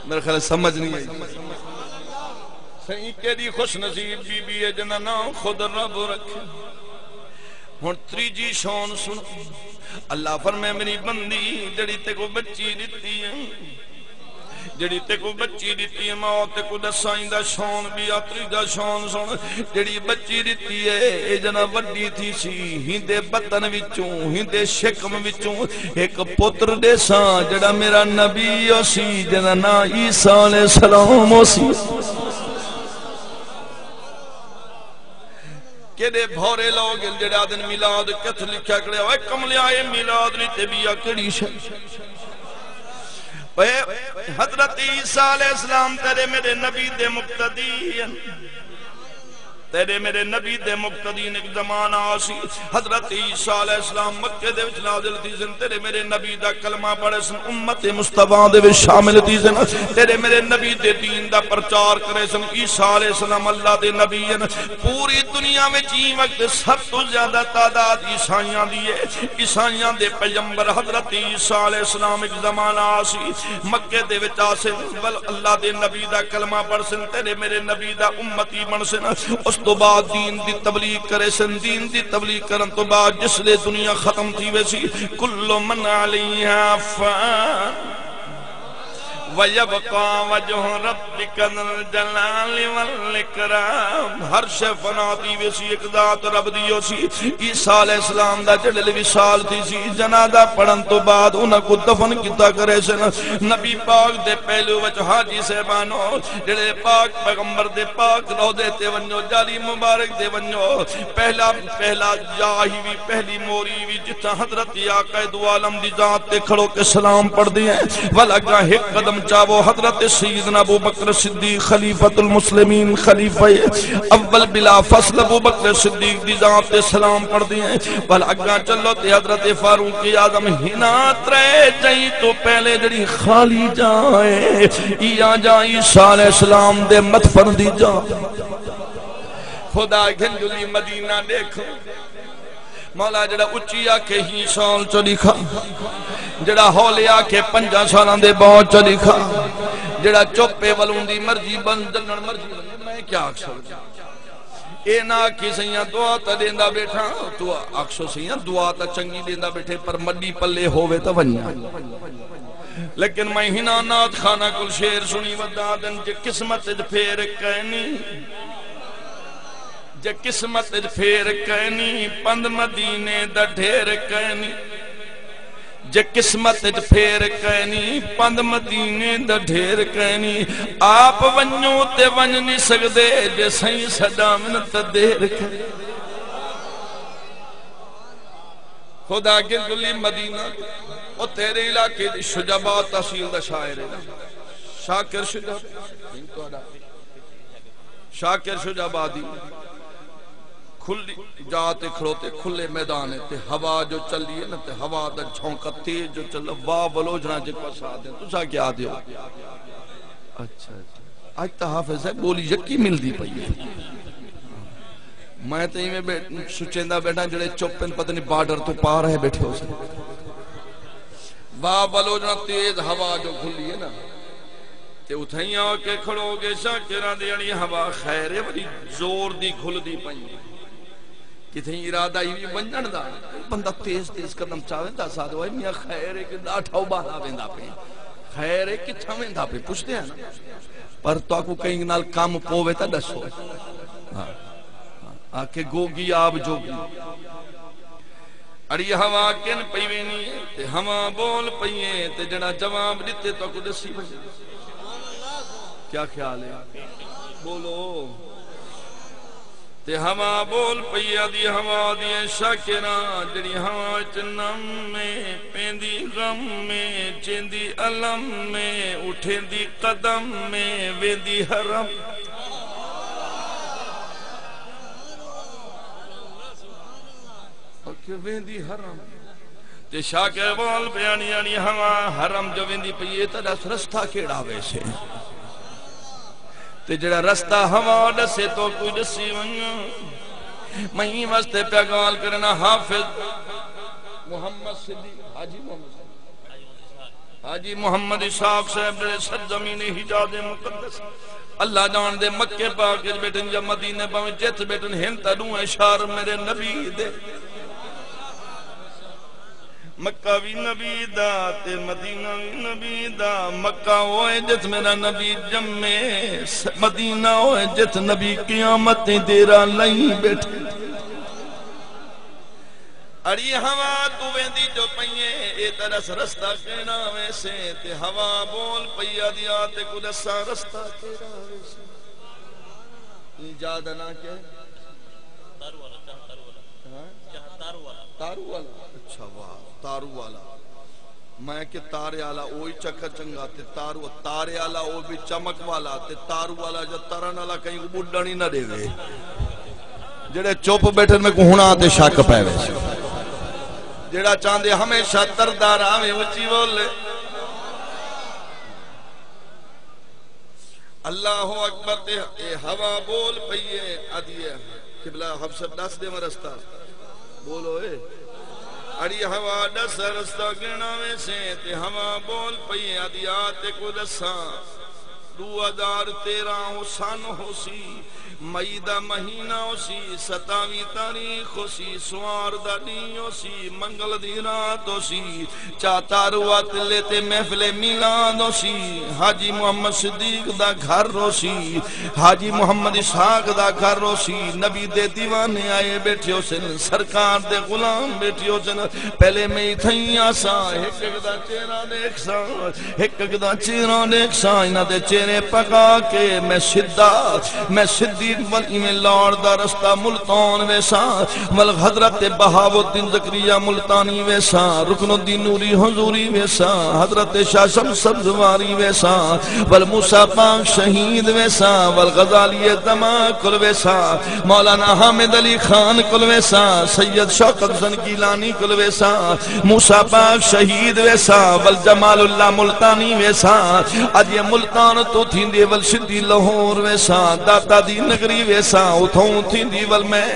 میرے خیال سمجھ نہیں آئی۔ سائیں، کیݙی خوش نصیب بی بی ہے، جیندا ناں خود رب رکھے۔ ہݨ تریجھی شان سݨ۔ اللہ فرمائے، میری بندی، جیڑھی تیکوں ٻچی ݙتی ہے، جیڑھی تیکوں ٻچی ݙتی ہے، میں او تیکوں ݙساں، ایندا شان ٻیا۔ تریجھا شان سݨ، جیڑھی ٻچی ݙتی ہے، اے جݙاں وݙی تھیسی، ایندے بطن وچوں، ایندے شکم وچوں ہک پتر ݙیساں، جیڑھا میرا نبی ہوسی، جیندا ناں عیسیٰ علیہ السلام ہوسی۔ کیݙے بھورے لوگ ہن جیڑھے آہدن میلاد کتھ لکھیا کھڑے۔ اوئے کملیا، اے میلاد نہیں تے ٻیا کیڑھی شے؟ اوئے حضرت عیسیٰ علیہ السلام تیݙے میݙے نبی دے مقتدی ہن۔ تیݙے میݙے نبی دے مقتدی ہن۔ ہک زمانہ آسی، حضرت عیسیٰ علیہ السلام مکے دے وچ نازل تھیسن، تیݙے میݙے نبی دا کلمہ پڑھیسن، امت مصطفیٰ دے وچ شامل تھیسن، تیݙے میݙے نبی دے دین دا پرچار کریسن۔ عیسیٰ علیہ السلام اللہ دے نبی ہن۔ پوری دنیا وچ ایں وقت سب توں زیادہ تعداد عیسائیاں دی ہے۔ عیسائیاں دے پیغمبر حضرت عیسیٰ علیہ السلام ہک زمانہ آسی، مکے دے وچ آسن، ول اللہ دے نبی دا کلمہ پڑھسن، تیݙے میݙے نبی دا امتی بݨسن۔ اس توں بعد دین دی تبلیغ کریسن، دین دی تبلیغ کرݨ توں بعد جس لے دنیا ختم تھی ویسی، کل من علیہا فان۔ وَيَبْقَىٰ وَجْهُ رَبِّكَ ذُو الْجَلَالِ وَالْإِكْرَامِ۔ ہر شے فنا تھی ویسی، ہک ذات رب دی ہوسی۔ عیسیٰ علیہ السلام دا جیڑھے وصال تھیسی، جنازہ پڑھݨ توں بعد انہاں کوں دفن کیتا کریسن۔ نبی پاک دے پہلو وچ حاجی صاحبانو، جیڑھے پاک پیغمبر دے پاک روضے تے ونڄو، جالی مبارک تے ونڄو، پہلا، پہلا جاہ ہی وی، پہلی موری وی، جتھاں حضرت آقا دو عالم دی ذات تے کھڑو کے سلام پڑھدے ہیں۔ ول اگاں ہک قدم چاوو، حضرت سیدنا ابو بکر صدیق خلیفۃ المسلمین، خلیفہ اول بلا فصل ابو بکر صدیق دی ذات تے سلام پڑھدے ہیں۔ ول اگاں چلو تے حضرت فاروق اعظم ہنا ترے جئیں توں پہلے جڑی خالی جا ہے، ایہا جا عیسیٰ علیہ السلام دے مدفن دی جا۔ خدا گھن جلی مدینہ ݙیکھ۔ مولا جڑا اچی آکھے ہی سال چو ݙکھا، جڑا ہولے آکھے پنجاں سالاں دے بعد چو ݙکھا، جڑا چپ ہے ول اوندی مرضی بن جنن مرضی بن۔ میں کیا آکھ سڳداں؟ اے نہ آکھی سئیاں دعا تاں ݙیندا ٻیٹھاں، توں آکھسو سئیاں دعا تاں چنگی ݙیندا ٻیٹھے پر مݙی پلے ہووے تاں ونڄاں۔ لیکن میں ہنا نعت خانہ کول شعر سݨی ودا دن، جے قسمت اچ پھیر کائنی، جے قسمت اچ پھیر کائنی، پندھ مدینے دا ڈھیر کائنی۔ جے قسمت اچ پھیر کائنی، پندھ مدینے دا ڈھیر کائنی۔ آپ ونڄو تے ونڄ نی سڳدے، جے سئیں سݙاون تاں دیر کائنی۔ خدا گل گلی مدینہ، او تیرے علاقے دی شجاع آباد تحصیل دا شاعر ہے نا؟ شاکر شجاع، شاکر شجاع آبادی۔ کھلی جا تے کھڑوتے، کھلے میدان تے ہوا جو چلی ہے نا، تے ہوا دا جھونکا تیز جو چلا، واہ ولوجنا جے کو ساتھ دیں۔ تساں کیا آدھے ہو؟ اچھا، اچھا۔ اڄ تاں حافظ صاحب ٻولی یکی ملدی پئی ہے۔ میں تاں ایویں ٻے-، سوچیندا ٻیٹھاں جڑے چپ ہن، پتہ نہیں بارڈر توں پار ہے ٻیٹھے ہوسن۔ واہ ولوجنا تیز ہوا جو گھلی ہے نا، تے اتھائیں آ کے کھڑو گے شاکراں دی اڑی ہوا خیر ہے، وݙی زور دی گھلدی پئی۔ کتھیں ارادہ ہی وی ونڄݨ دا، بندہ تیز تیز قدم چاوے، دس آدھو، "اے میاں، خیر ہے کہ ݙاٹھا ابالا ویندا پئے؟ خیر ہے، کتھاں ویندا پئے؟" پچھدے ہیں نا۔ پر تہاکوں کہیں نال کم پووے تاں ݙسو۔ ہاں۔ ہاں۔ آکھے، "گوگی آب جوگی۔" اڑی ہوا کن پئی وینی ہے تے ہوا بول پئی ہے تے جڑا جواب ݙتے تہاکوں ݙسی ونڄے۔ کیا خیال ہے؟ بولو۔ تے ہوا بول پئی آدھی، ہوا آدھی ہے شاکراں، جڑی ہوا وچ نم میں، پیندی غم میں، چیندی الم میں، اٹھیندی قدم میں، ویندی حرم۔ کہ ویندی حرم۔ تے شاکر بول پئے، اڑی اڑی ہوا حرم جو ویندی پئی ہے، تاں ݙس رستہ کیڑھا ویسے؟ تے جڑا رستہ ہوا ݙسے تہاکوں ݙسی ونڄاں۔ میں ایں واسطے پیا ڳالھ کرنا، حافظ محمد صدیق، حاجی محمد صدیق۔ حاجی محمد اسحاق صاحب جڑے سرزمین حجاز مقدس، اللہ ڄاݨدے، مکے پاک وچ ٻیٹھن یا مدینے، بھاویں جتھ ٻیٹھن، ہن تاں ݙوہیں شہر میرے نبی دے۔ مکہ وی نبی دا تے مدینہ وی نبی دا۔ مکہ اوہ ہے جتھ میرا نبی ڄمے، س-، مدینہ اوہ ہے جتھ نبی قیامت تئیں دیرہ لئی ٻیٹھے۔ اڑی ہوا توں ویندی جو پئی ایں، اے تاں ݙس رستہ کیڑھا ویسے؟ تے ہوا بول پئی آدھی، آ تیکوں ݙساں رستہ کیڑھا ویسے؟ ایں جاہ دا ناں کیا ہے؟ تارو والا، جہاں تارو والا۔ ہاں؟ جہاں تارو والا۔ تارو والا۔ اچھا، واہ، تارو والا۔ میں کہ تارے آلا اوہی چکر چنگا، تے تارو، تارے آلا او بھی چمک والا، تے تارو والا جو ترن آلا کہیں کوں ٻݙݨ ہی نہ ݙیوے۔ جڑے چپ ٻیٹھن، میکوں ہݨ آ تے شک پئے ویسے۔ جڑا چاہندے ہمیشہ تردا رہوے، اچی ٻولے۔ اللہ اکبر۔ تے اے ہوا بول پئی ہے، آدھی ہے، قبلہ حفصت ݙس ݙیواں رستہ؟ بولو اے۔ اڑی ہوا ݙس رستہ کیڑھا ویسے؟ تے ہوا بول پئی ہے، آدھی آ تیکوں ݙساں۔ ݙو ہزار تیرہ او سن ہوسی، مئی دا مہینہ ہوسی، ستاویں تاریخ ہوسی، سوار دا ݙینہہ ہوسی، منگل دی رات ہوسی، چا تارو وت لے تے محفل میلاد ہوسی، حاجی محمد صدیق دا گھر ہوسی، حاجی محمد اسحاق دا گھر ہوسی، نبی دے دیوانے آئے ٻیٹھے ہوسن، سرکار دے غلام ٻیٹھے ہوسن۔ پہلے میں اتھائیں آساں، ہک ہک دا چہرہ ݙیکھساں، ہک ہک دا چہرہ ݙیکھساں، انہاں دے چہرے پکا کے میں سدھا، میں سدھی ول ایویں لاڑ دا رستہ ملتان ویساں، ول حضرت بہاؤالدین زکریا ملتانی ویساں، رکن الدین نوری حضوری ویساں، حضرت شاہ شمس سبزواری ویساں، ول موسیٰ پاک شہید ویساں، ول غزالی زمان کول ویساں، مولانا حامد علی خان کول ویساں، سید شوکت حسن گیلانی کول ویساں، موسیٰ پاک شہید ویساں، ول جمال اللہ ملتانی ویساں۔ اڄ اے ملتان توں تھیندی ول سدھی لاہور ویساں، داتا دی نگری ویساں، اتھوں تھیندی ول میں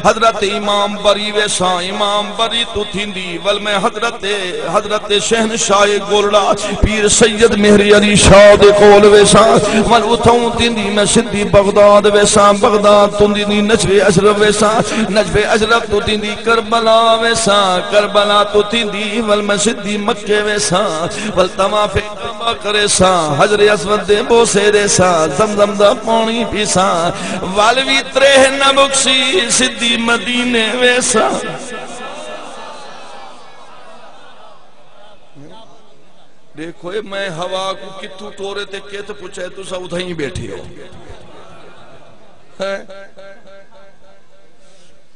حضرت امام بری ویساں، امام بری توں تھیندی ول میں حضرت، حضرت شہنشاہ گولڑا پیر سید مہر علی شاہ دے کول ویساں، ول اتھوں تھیندی میں سدھی بغداد ویساں، بغداد توں تھیندی نجف اشرف ویساں، نجف اشرف توں تھیندی کربلا ویساں، کربلا توں تھیندی ول میں سدھی مکے ویساں، ول طواف کعبہ کریساں، حجر اسود دے بوسے ݙیساں، زمزم دا پاݨی پیساں، ول وی تریہہ نہ مکسی، سدھی مدینے ویساں۔ ݙیکھو اے، میں ہوا کوں کتھوں ٹورے تے کتھ پچھے، تساں اتھائیں ٻیٹھے ہو۔ ہیں؟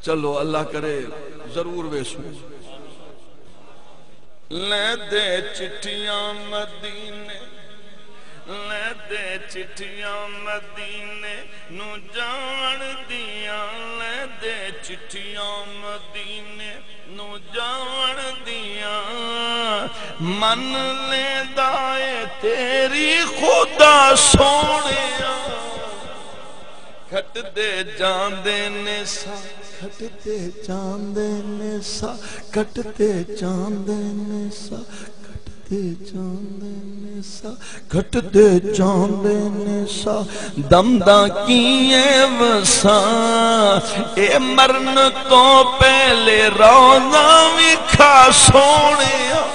چلو، اللہ کرے، ضرور ویسوں۔ لیندے چٹھیاں مدینے، لیندے چٹھیاں مدینے نوں جاوݨ دیاں، لیندے چٹھیاں مدینے نوں جاوݨ دیاں، من لیندا اے تیری خدا سوہݨیا۔ گھٹدے جاندے نے سا، گھٹدے جاندے نے سا، گھٹدے جاندے نے سا، گھٹ تے جاندے نے سا، گھٹدے جاندے نے سا، دم دا کیے وساں، اے مرن تو پہلے روزہ وی کھا سوہݨیا۔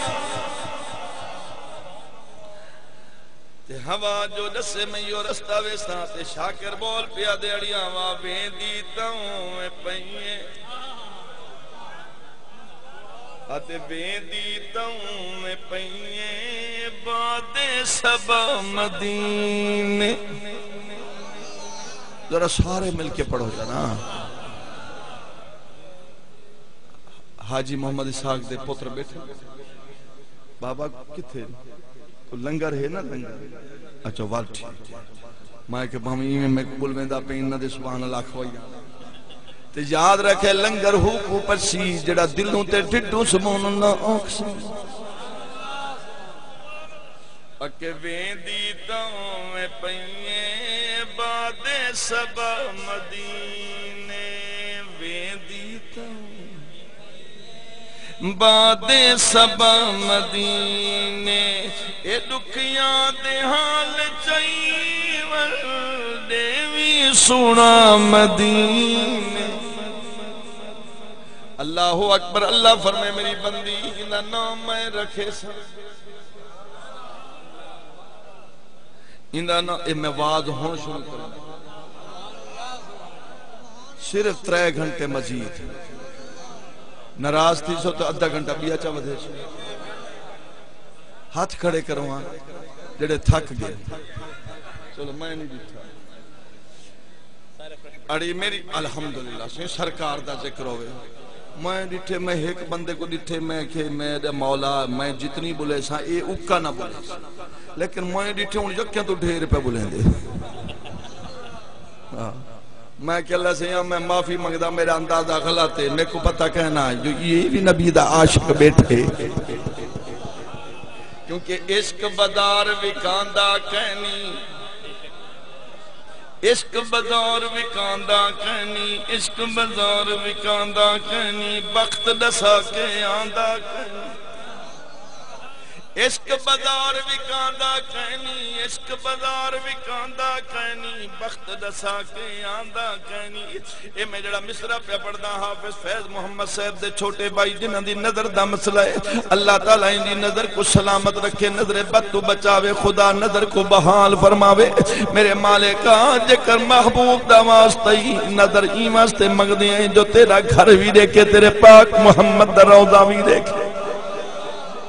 تے ہوا جو ݙسے میں ایہو رستہ ویساں، تے شاکر ٻول پیا، ݙیہاڑیاں وا ویندی تاں میں پئیں اے۔ اتے ویندی تاں میں پئیں اے بادِ صبا مدینے۔ ذرا سارے مل کے پڑھو ذرا۔ حاجی محمد اسحاق دے پتر ٻیٹھے۔ بابا کتھے؟ او لنگر ہے نا، لنگر۔ اچھا، ول ٹھیک۔ میں کہ بھاویں ایویں میں ٻلویندا پئیں، انہاں دے سبحان اللہ آکھوائی۔ تے یاد رکھے، لنگر ہو کو پسی، جیڑھا دلوں تے ڈڈوں سمون نہ آکھسی۔ اکے ویندی تاں میں پئیں اے بادِ صبا مدینے، ویندی تاں بادِ صبا مدینے، اے ݙکھیاں دے حال چئی ول ݙیوی سوہݨا مدینے۔ اللہ اکبر، اللہ فرمائے، میری بندی، ایندا ناں میں رکھے ساں۔ ایندا ناں، اے میں وعظ ہݨ شروع کراں۔ صرف ترے گھنٹے مزید۔ ناراض تھیسو تے ادھا گھنٹہ ٻیا چا ودھیسو۔ ہتھ کھڑے کرو ہاں، جیڑھے تھک ڳئے۔ چلو، میں نہیں ݙٹھا۔ اڑی میری الحمدللہ سئیں سرکار دا ذکر ہووے۔ میں ݙٹھے، میں ہک بندے کوں ݙٹھے، میں کہ میݙے مولا، میں جتنی ٻلیساں، اے اکا نہ ٻلیساں۔ لیکن میں ݙٹھے ہݨ یکیاں توں ڈھیر پئے ٻلیندے۔ ہاں۔ میں کہ اللہ سئیاں، میں معافی منگدا، میرا اندازہ غلط ہے، میکوں پتہ کائنا جو اے وی نبی دا عاشق ٻیٹھے۔ کیونکہ عشق بازار وکاندا کائنی، عشق بازار وکاندا کائنی، عشق بازار وکاندا کائنی، بخت ݙسا کے آندا کائنی۔ عشق بازار وکاندا کائنی، عشق بازار وکاندا کائنی، بخت ݙسا کے آندا کائنی۔ اے میں جیڑھا مصرع پیا پڑھدا، حافظ فیض محمد صاحب دے چھوٹے بھائی جنہاں دی نظر دا مسئلہ ہے، اللہ تعالیٰ ایندی نظر کوں سلامت رکھے، نظر بد توں بچاوے، خدا نظر کوں بحال فرماوے۔ میرے مالکا، جیکر محبوب دا واسطہ ہی نظر ایں واسطے منگدے ہیں جو تیرا گھر وی ݙیکھے، تیرے پاک محمد دا روضہ وی ݙیکھے۔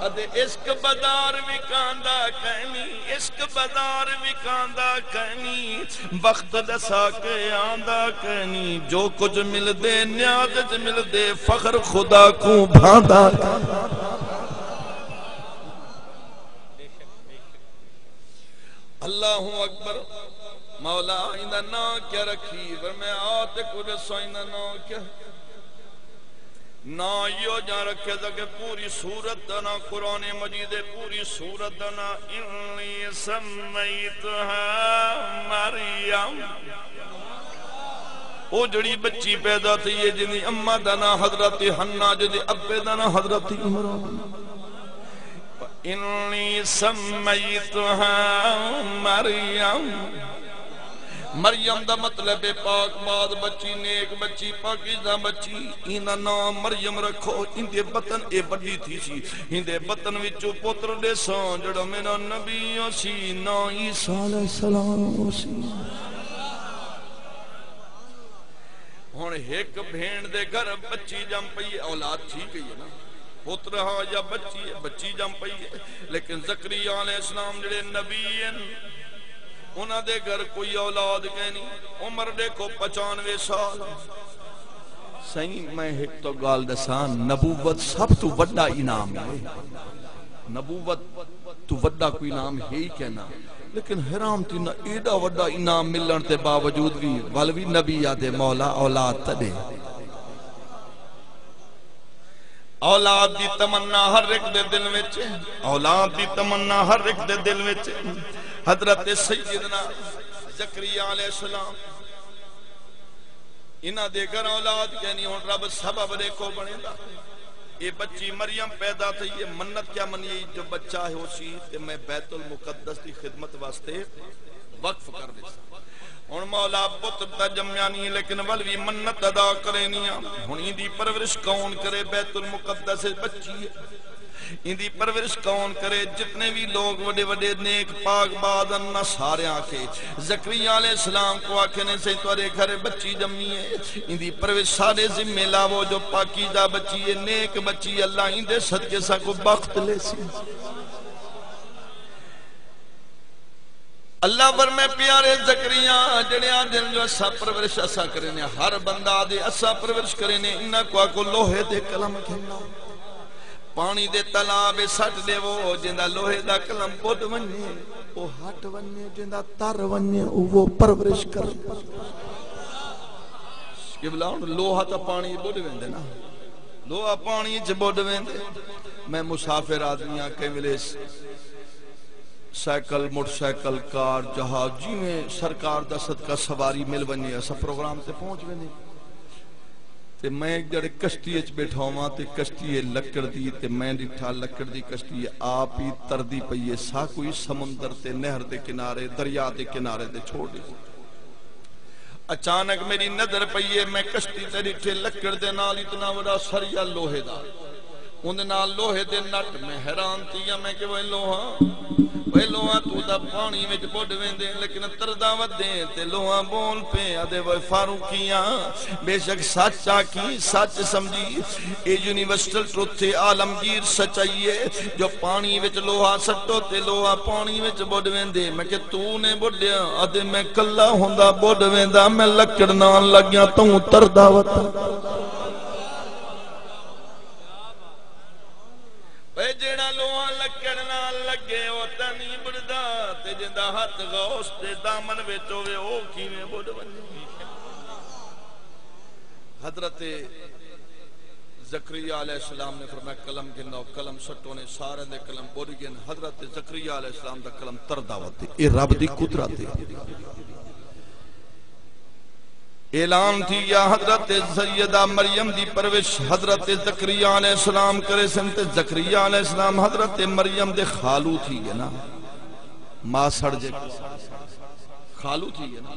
اتے عشق بازار وکاندا کائنی، عشق بازار وکاندا کائنی، بخت ݙسا کے آندا کائنی۔ جو کجھ ملدے نیاز اچ ملدے، فخر خدا کوں بھاندا کائنی۔ اللہ اکبر۔ مولا ایندا ناں کیا رکھی؟ فرمایا، آ تے کوں ݙسو ایندا ناں کیا؟ ناں ایہو جیہاں رکھے سا کہ پوری سورت دا ناں، قرآن مجید دی پوری سورت دا ناں، انی سمیتہا مریم۔ او جیڑھی بچی پیدا تھئی ہے، جیندی اماں دا ناں حضرت حنہ، جیندے ابے دا ناں حضرت عمران۔ انی سمیتہا مریم۔ مریم دا مطلب ہے پاک باز بچی، نیک بچی، پاکیزہ بچی۔ ایندا ناں مریم رکھو۔ ایندے بطن، اے وݙی تھیسی، ایندے بطن وچوں پتر ݙیساں، جیڑھا میرا نبی ہوسی، ناں عیسیٰ علیہ السلام ہوسی۔ ہݨ ہک بھیݨ دے گھر بچی ڄم پئی ہے، اولاد تھی ڳئی ہے نا، پتر ہا یا بچی ہے، بچی ڄم پئی ہے، لیکن زکریا علیہ السلام جیڑھے نبی ہن، انہاں دے گھر کوئی اولاد کائنی۔ عمر ݙیکھو، پچانوے سال۔ سئیں، میں ہک تاں ڳالھ ݙساں، نبوت سب توں وݙا انعام ہے۔ نبوت توں وݙا کوئی انعام ہے ہی کائنا۔ لیکن حیران تھینا، ایݙا وݙا انعام ملݨ دے باوجود وی ول وی نبی آہدے، مولا، اولاد تاں ݙے۔ اولاد دی تمنا ہر ہک دے دل وچ ہے، اولاد دی تمنا ہر ہک دے دل وچ ہے۔ حضرت سیدنا زکریا علیہ السلام، انہاں دے گھر اولاد کائنی، ہݨ رب سبب ݙیکھو بݨیندا۔ اے بچی مریم پیدا تھئی ہے، منت کیا منی ہے جو بچہ ہوسی تے میں بیت المقدس دی خدمت واسطے وقف کر ݙیساں۔ ہݨ مولا، پتر تاں ڄمیا نی، لیکن ول وی منت ادا کرینی آ۔ ہݨ ایندی پرورش کون کرے؟ بیت المقدس وچ بچی ہے، ایندی پرورش کون کرے؟ جتنے وی لوگ وݙے وݙے نیک پاک بعد ہن، انہاں سارے آکھے، زکریا علیہ السلام کوں آکھے نے، سئیں تہاݙے گھر بچی ڄمی ہے، ایندی پرورش ساݙے ذمے لاوو، جو پاکیزہ بچی ہے، نیک بچی ہے، اللہ ایندے صدقے ساکوں بخت لیسی۔ اللہ فرمائے، پیارے زکریا، جڑے آندن جو اساں پرورش اساں کرینے، ہر بندہ آدھے اساں پرورش کرینے، انہاں کوں آکھو لوہے دے قلم گھن آؤ، پانی دے تالاب اچ سٹ ݙیوو، جیندا لوہے دا قلم ٻݙ ونڄے، او ہٹ ونڄے، جیندا تر ونڄے، او وہ پرورش کرے۔ قبلہ، ہݨ لوہا تاں پانی ٻݙ ویندے نا، لوہا پانی اچ ٻݙ ویندے۔ میں مسافر آدمی ہاں، کئی ویلے سائیکل، موٹر سائیکل، کار، جہاز، جیویں سرکار دا صدقہ سواری مل ونڄے، اساں پروگرام تے پہنچ ویندے۔ تے میں ہک جیڑھے کشتی اچ ٻیٹھا ہواں، تے کشتی ہے لکڑ دی، تے میں ݙٹھا لکڑ دی کشتی ہے، آپ ہی تردی پئی ہے، ساکوں ہی سمندر تے، نہر دے کنارے، دریا دے کنارے تے چھوڑ ݙتی۔ اچانک میݙی نظر پئی ہے، میں کشتی تے ݙٹھے لکڑ دے نال اتنا وݙا سریا لوہے دا، اوندے نال لوہے دے نٹ۔ میں حیران تھی ڳیا، میں کہ، وے لوہا، وے لوہا، توں تاں پاݨی وچ ٻݙ ویندیں، لیکن تردا ودیں۔ تے لوہا بول پئے، آہدے، وے فاروقیاں، بے شک سچ آکھی، سچ سمجھی، اے یونیورسل ٹروتھ ہے، عالمگیر سچائی ہے، جو پاݨی وچ لوہا سٹو تے لوہا پاݨی وچ ٻݙ ویندے۔ میں کہ، توں نے ٻݙیا؟ آہدے، میں کلھا ہوندا ٻݙ ویندا، میں لکڑ نال لڳیاں، توں تردا ودا۔ اے جیڑھا لوہا لکڑ نال لڳے، او تاں نہیں ٻݙدا، تے جیندا ہتھ غوث دے دامن وچ ہووے، او کیویں ٻݙ ونڄے؟ حضرت زکریا علیہ السلام نے فرمایا، قلم گھن آؤ۔ قلم سٹو نے، سارے دے قلم ٻݙ ڳئے۔ حضرت زکریا علیہ السلام دا قلم تردا ودے۔ اے رب دی قدرت ہے۔ اعلان تھی ڳیا، حضرت سیدہ مریم دی پرورش۔ حضرت زکریا علیہ السلام کریسن، تے زکریا علیہ السلام حضرت مریم دے خالو تھی ڳئے نا، ماسڑ جے خالو تھی ڳئے نا۔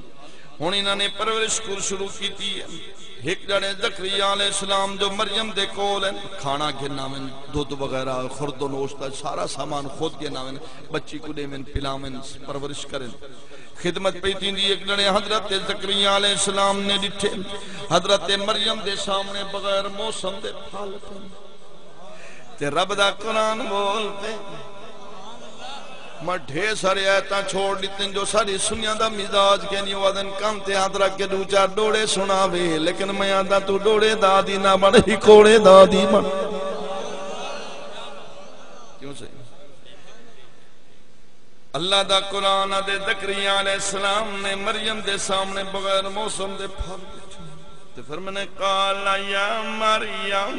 ہݨ انہاں نے پرورش کر شروع کیتی ہے۔ ہک ڄݨے زکریا علیہ السلام جو مریم دے کول ہن، کھانا گھن آون، دودھ وغیرہ، خورد و نوش دا سارا سامان خود گھن آون، بچی کوں ݙیون، پلاون، پرورش کرن۔ خدمت پئی تھیندی۔ ہک ڄݨے حضرت زکریا علیہ السلام نے ݙٹھے، حضرت مریم دے سامݨے بغیر موسم دے پھل پن۔ تے رب دا قرآن ٻول پئے۔ میں ڈھیر سارے آیتاں چھوڑ ݙتن جو ساݙی سنیاں دا مزاج کینی، او آہدن کن تے ہتھ رکھ کے ݙو چار ݙوہڑے سݨاوے، لیکن میں آہداں توں ݙوہڑے دا عادی نہ بݨ، ہکوڑے دا عادی بݨ۔ کیوں سئیں؟ اللہ دا قرآن آہدے، زکریا علیہ السلام نے مریم دے سامݨے بغیر موسم دے پھل ݙٹھے۔ تے فرمانے، قال یا مریم،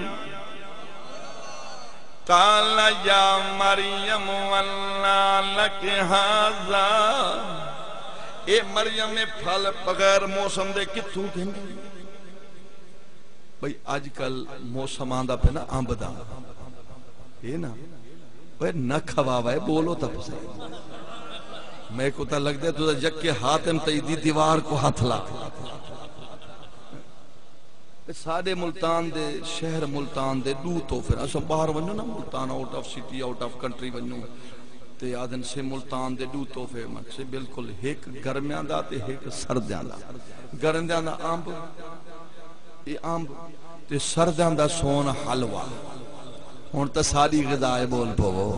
قال یا مریم انا لک ھذا۔ اے مریم، اے پھل بغیر موسم دے کتھوں گھن؟ بھئی، اج کل موسم آندا پیا نا امب دا، اے نا، اوئے نہ کھواوے، ٻولو تاں صحیح۔ میکوں تاں لڳدے تساں یکے حاتم تئی دی دیوار کوں ہتھ لا۔ تے ساݙے ملتان دے، شہر ملتان دے ݙو تحفے، اساں ٻاہر ونڄوں نا Multan, out of city, out of country ونڄوں، تے آہدن سئیں ملتان دے ݙو تحفے۔ میں سئیں بالکل، ہک گرمیاں دا تے ہک سردیاں دا۔ گرمیاں دا امب، اے امب، تے سردیاں دا سون حلوہ۔ ہݨ تاں ساݙی غذا ہے، ٻول پوو۔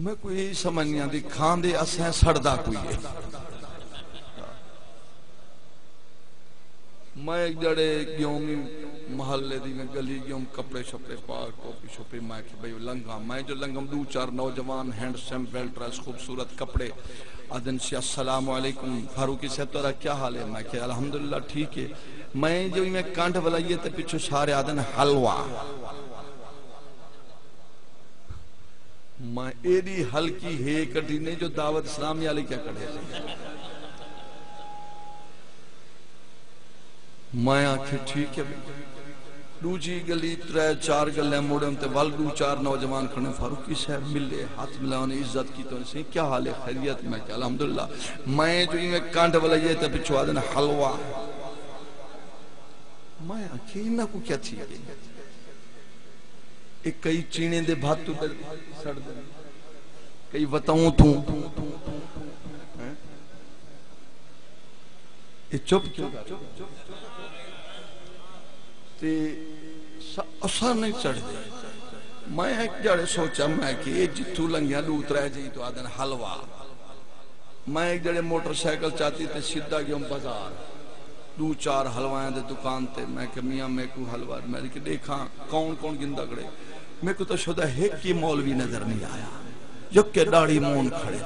میکوں ایہی سمجھ نہیں آندی، کھاندے اساں، سڑدا کوئی ہے۔ میں ہک ڄݨے ڳیوم، محلے دی میں ڳلی ڳیوم، کپڑے شپڑے پا، ٹوپی شوپی، میں کہ بھئی لنگھاں۔ میں جو لنگھم، ݙو چار نوجوان، ہینڈسم، ویل ڈریس، خوبصورت کپڑے، آہدن سئیں السلام علیکم، فاروقی صاحب تہاݙا کیا حال ہے؟ میں کہ الحمدللہ ٹھیک ہے۔ میں جو میں کنڈ ولائیے تے پچھوں سارے آہدن حلوہ۔ میں ایݙی ہلکی ہے کڈھی نہیں جو دعوت اسلامی والے کیا کڈھے۔ میں آکھیا، ٹھیک ہے بھئی۔ ݙوجھی ڳلی، ترے چار ڳلیاں مڑن تے ول ݙو چار نوجوان کھڑے، فاروقی صاحب ملے، ہتھ ملایا، انہیں عزت کیتی، انہیں، سئیں کیا حال ہے، خیریت؟ میں کہیا الحمدللہ۔ میں جو ایویں کنڈ ولائیے تے پچھوں آہدن حلوہ۔ میں آکھیا انہاں کوں کیا تھی ڳئے؟ اے کئی چیݨے دے بھت اتے سڑدن، کئی وتاؤں توں۔ ہیں؟ اے چپ کیوں کر؟ تے س-، اساں نہیں چڑھدے۔ میں ہک جھڑے سوچا، میں کہ اے جتھوں لنگھیا ݙو ترے جی تو آہدن حلوہ۔ میں ہک جھڑے موٹر سائیکل چاتی تے سدھا ڳیوم بازار۔ ݙو چار حلوائیاں دے دکان تے۔ میں کہ میاں میکوں حلوہ، میں کہ ݙیکھاں کون کون گھندا کھڑے۔ میکوں تاں شودا ہک ہی مولوی نظر نہیں آیا۔ یکے ݙاڑھی مون کھڑے۔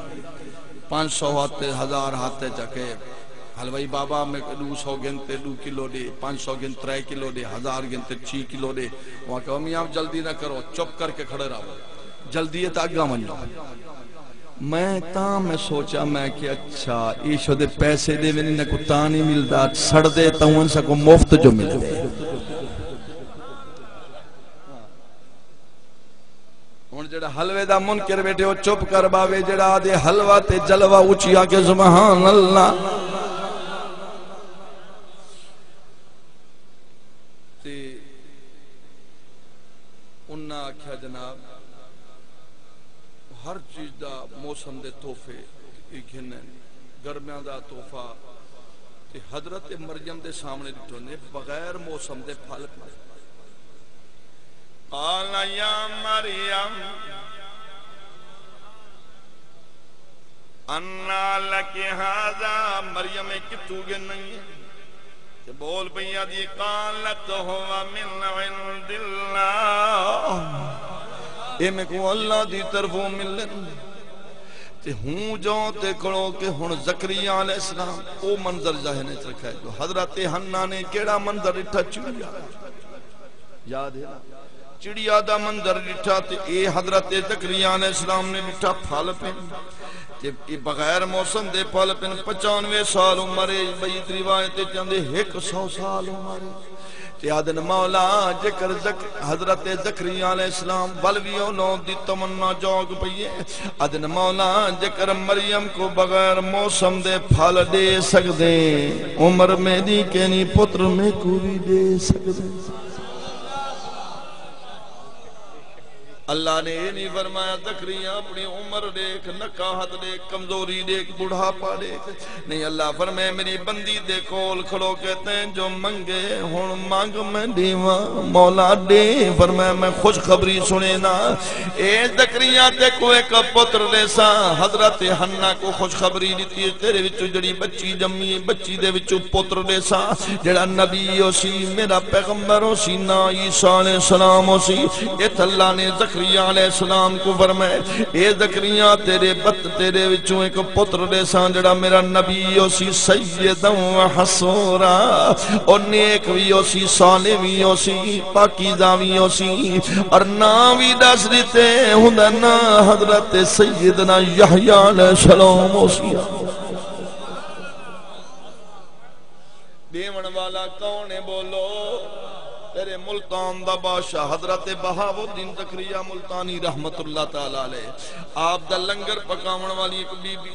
پنج سو ہتھ تے، ہزار ہتھ تے چا کے، حلوائی بابا میکوں ݙو سو گھن تے ݙو کلو ݙے، پنج سو گھن ترے کلو ݙے، ہزار گھن تے چھی کلو ݙے۔ او آکھیا، او میاں جلدی نہ کرو، چپ کر کے کھڑے رہو۔ جلدی ہے تاں اڳاں ونڄو۔ میں تاں میں سوچا، میں کہ اچھا، اے شودے پیسے ݙیون، انہاں کوں تاں نہیں ملدا، سڑدے تاں انہاں ساکوں مفت جو ملدے۔ ہݨ جیڑھا حلوے دا منکر ٻیٹھے، او چپ کر ٻاہوے، جیڑھا آہدے حلوہ تے جلوہ، اچی آکھے سبحان اللہ۔ تے انہاں آکھیا، جناب، ہر چیز دا موسم دے تحفے ای گھنن، گرمیاں دا تحفہ تے حضرت مریم دے سامݨے ݙٹھو نے بغیر موسم دے پھل پھل۔ قال یا مریم، انا لک ھذا، مریم، اے کتھوں گھن آئی ہے؟ تے بول پئی آہدی، قالت ھو من عند اللہ، اے میکوں اللہ دی طرفوں ملن۔ تے ہوں جو تے کھڑو کہ ہݨ زکریا علیہ السلام، او منظر ذہن وچ رکھے جو حضرت حنہ نے کیڑھا منظر ݙٹھا؟ چڑیا، یاد ہے نا؟ چڑیا دا منظر ݙٹھا تے اے حضرت زکریا علیہ السلام نے ݙٹھا پھل پن۔ تے اے بغیر موسم دے پھل پن، پچانوے سال عمر ہے، ٻئی روایت وچ آندے ہک سو سال عمر ہے۔ تے آہدن، مولا، جیکر زک-، حضرت زکریا علیہ السلام ول وی اولاد دی تمنا جاڳ پئی ہے، آہدن، مولا، جیکر مریم کوں بغیر موسم دے پھل ݙے سڳدیں، عمر میݙی کینی، پتر میکوں وی ݙے سڳدیں۔ اللہ نے اے نہیں فرمایا، زکریا، اپݨی عمر ݙیکھ، نکاہت ݙیکھ، کمزوری ݙیکھ، بڑھاپا ݙیکھ۔ نہیں، اللہ فرمائے، میری بندی دے کول کھڑو کے تیں جو منگے، ہݨ منگ، میں ݙیواں۔ مولا ݙے، فرمایا، میں خوشخبری سݨینداں۔ اے زکریا، تیکوں ہک پتر ݙیساں۔ حضرت حنہ کوں خوشخبری ݙتی، تیرے وچوں جڑی بچی ڄمی، بچی دے وچوں پتر ݙیساں، جڑا نبی ہوسی، میرا پیغمبر ہوسی، ناں عیسیٰ علیہ السلام ہوسی۔ اتھ اللہ نے زکریا علیہ السلام کوں فرمائے، اے زکریا، تیرے بت-، تیرے وچوں ہک پتر ݙیساں، جڑا میرا نبی ہوسی، سیداً و حصورا، او نیک وی ہوسی، صالح وی ہوسی، پاکیزہ وی ہوسی، اور ناں وی ݙس ݙتے، ہوندا ناں حضرت سیدنا یحییٰ علیہ السلام ہوسی۔ ݙیوݨ والا کون ہے بولو؟ تیرے ملتان دا بادشاہ حضرت بہاؤالدین زکریا ملتانی رحمت اللہ تعالیٰ علیہ، آپ دا لنگر پکاوݨ والی ہک بی بی۔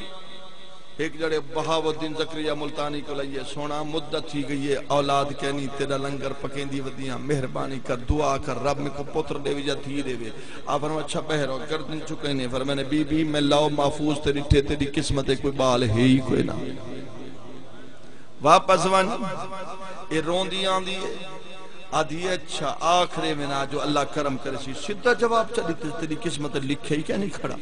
ہک جڑے بہاؤالدین زکریا ملتانی کول آئی ہے، سوہݨا، مدت تھی ڳئی ہے، اولاد کینی، تیݙا لنگر پکیندی ودی ہاں، مہربانی کر، دعا کر، رب میکوں پتر ݙیوے یا دھی ݙیوے۔ آپ فرمایا، اچھا ٻہہ رہو، گردن جھکیندے، فرمایا نے، بی بی، میں لوح محفوظ تے ݙٹھے، تیݙی قسمت تے کوئی ٻال ہے ہی کوئی نہ۔ واپس ونڄ۔ اے روندی آندی ہے، آہدی ہے، اچھا، آکھ ݙیوے نا جو اللہ کرم کریسی۔ سدھا جواب چا ݙتے، تیݙی قسمت لکھیا ہی کینی کھڑا۔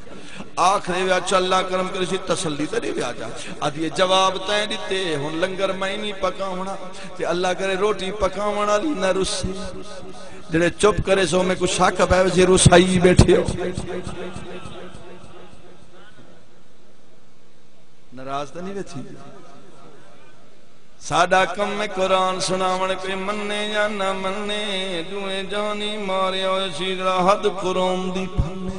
آکھ ݙیوے، اچھا، اللہ کرم کریسی، تسلی تے ݙیوے، آ جا۔ آہدی ہے، جواب تیں ݙتے، ہݨ لنگر میں نہیں پکاوݨا، تے اللہ کرے روٹی پکاوݨ والی نہ رسے۔ جڑے چپ کریسو، میکوں شک پئے ویسی، رسائی ٻیٹھے ہو۔ ناراض تاں نہیں ویسی؟ ساݙا کم ہے قرآن سݨاوݨ، کوئی منے یا نہ منے، ݙوہیں جانی ماریا ہوئے سی، جڑا حد قرآن دی پھنے۔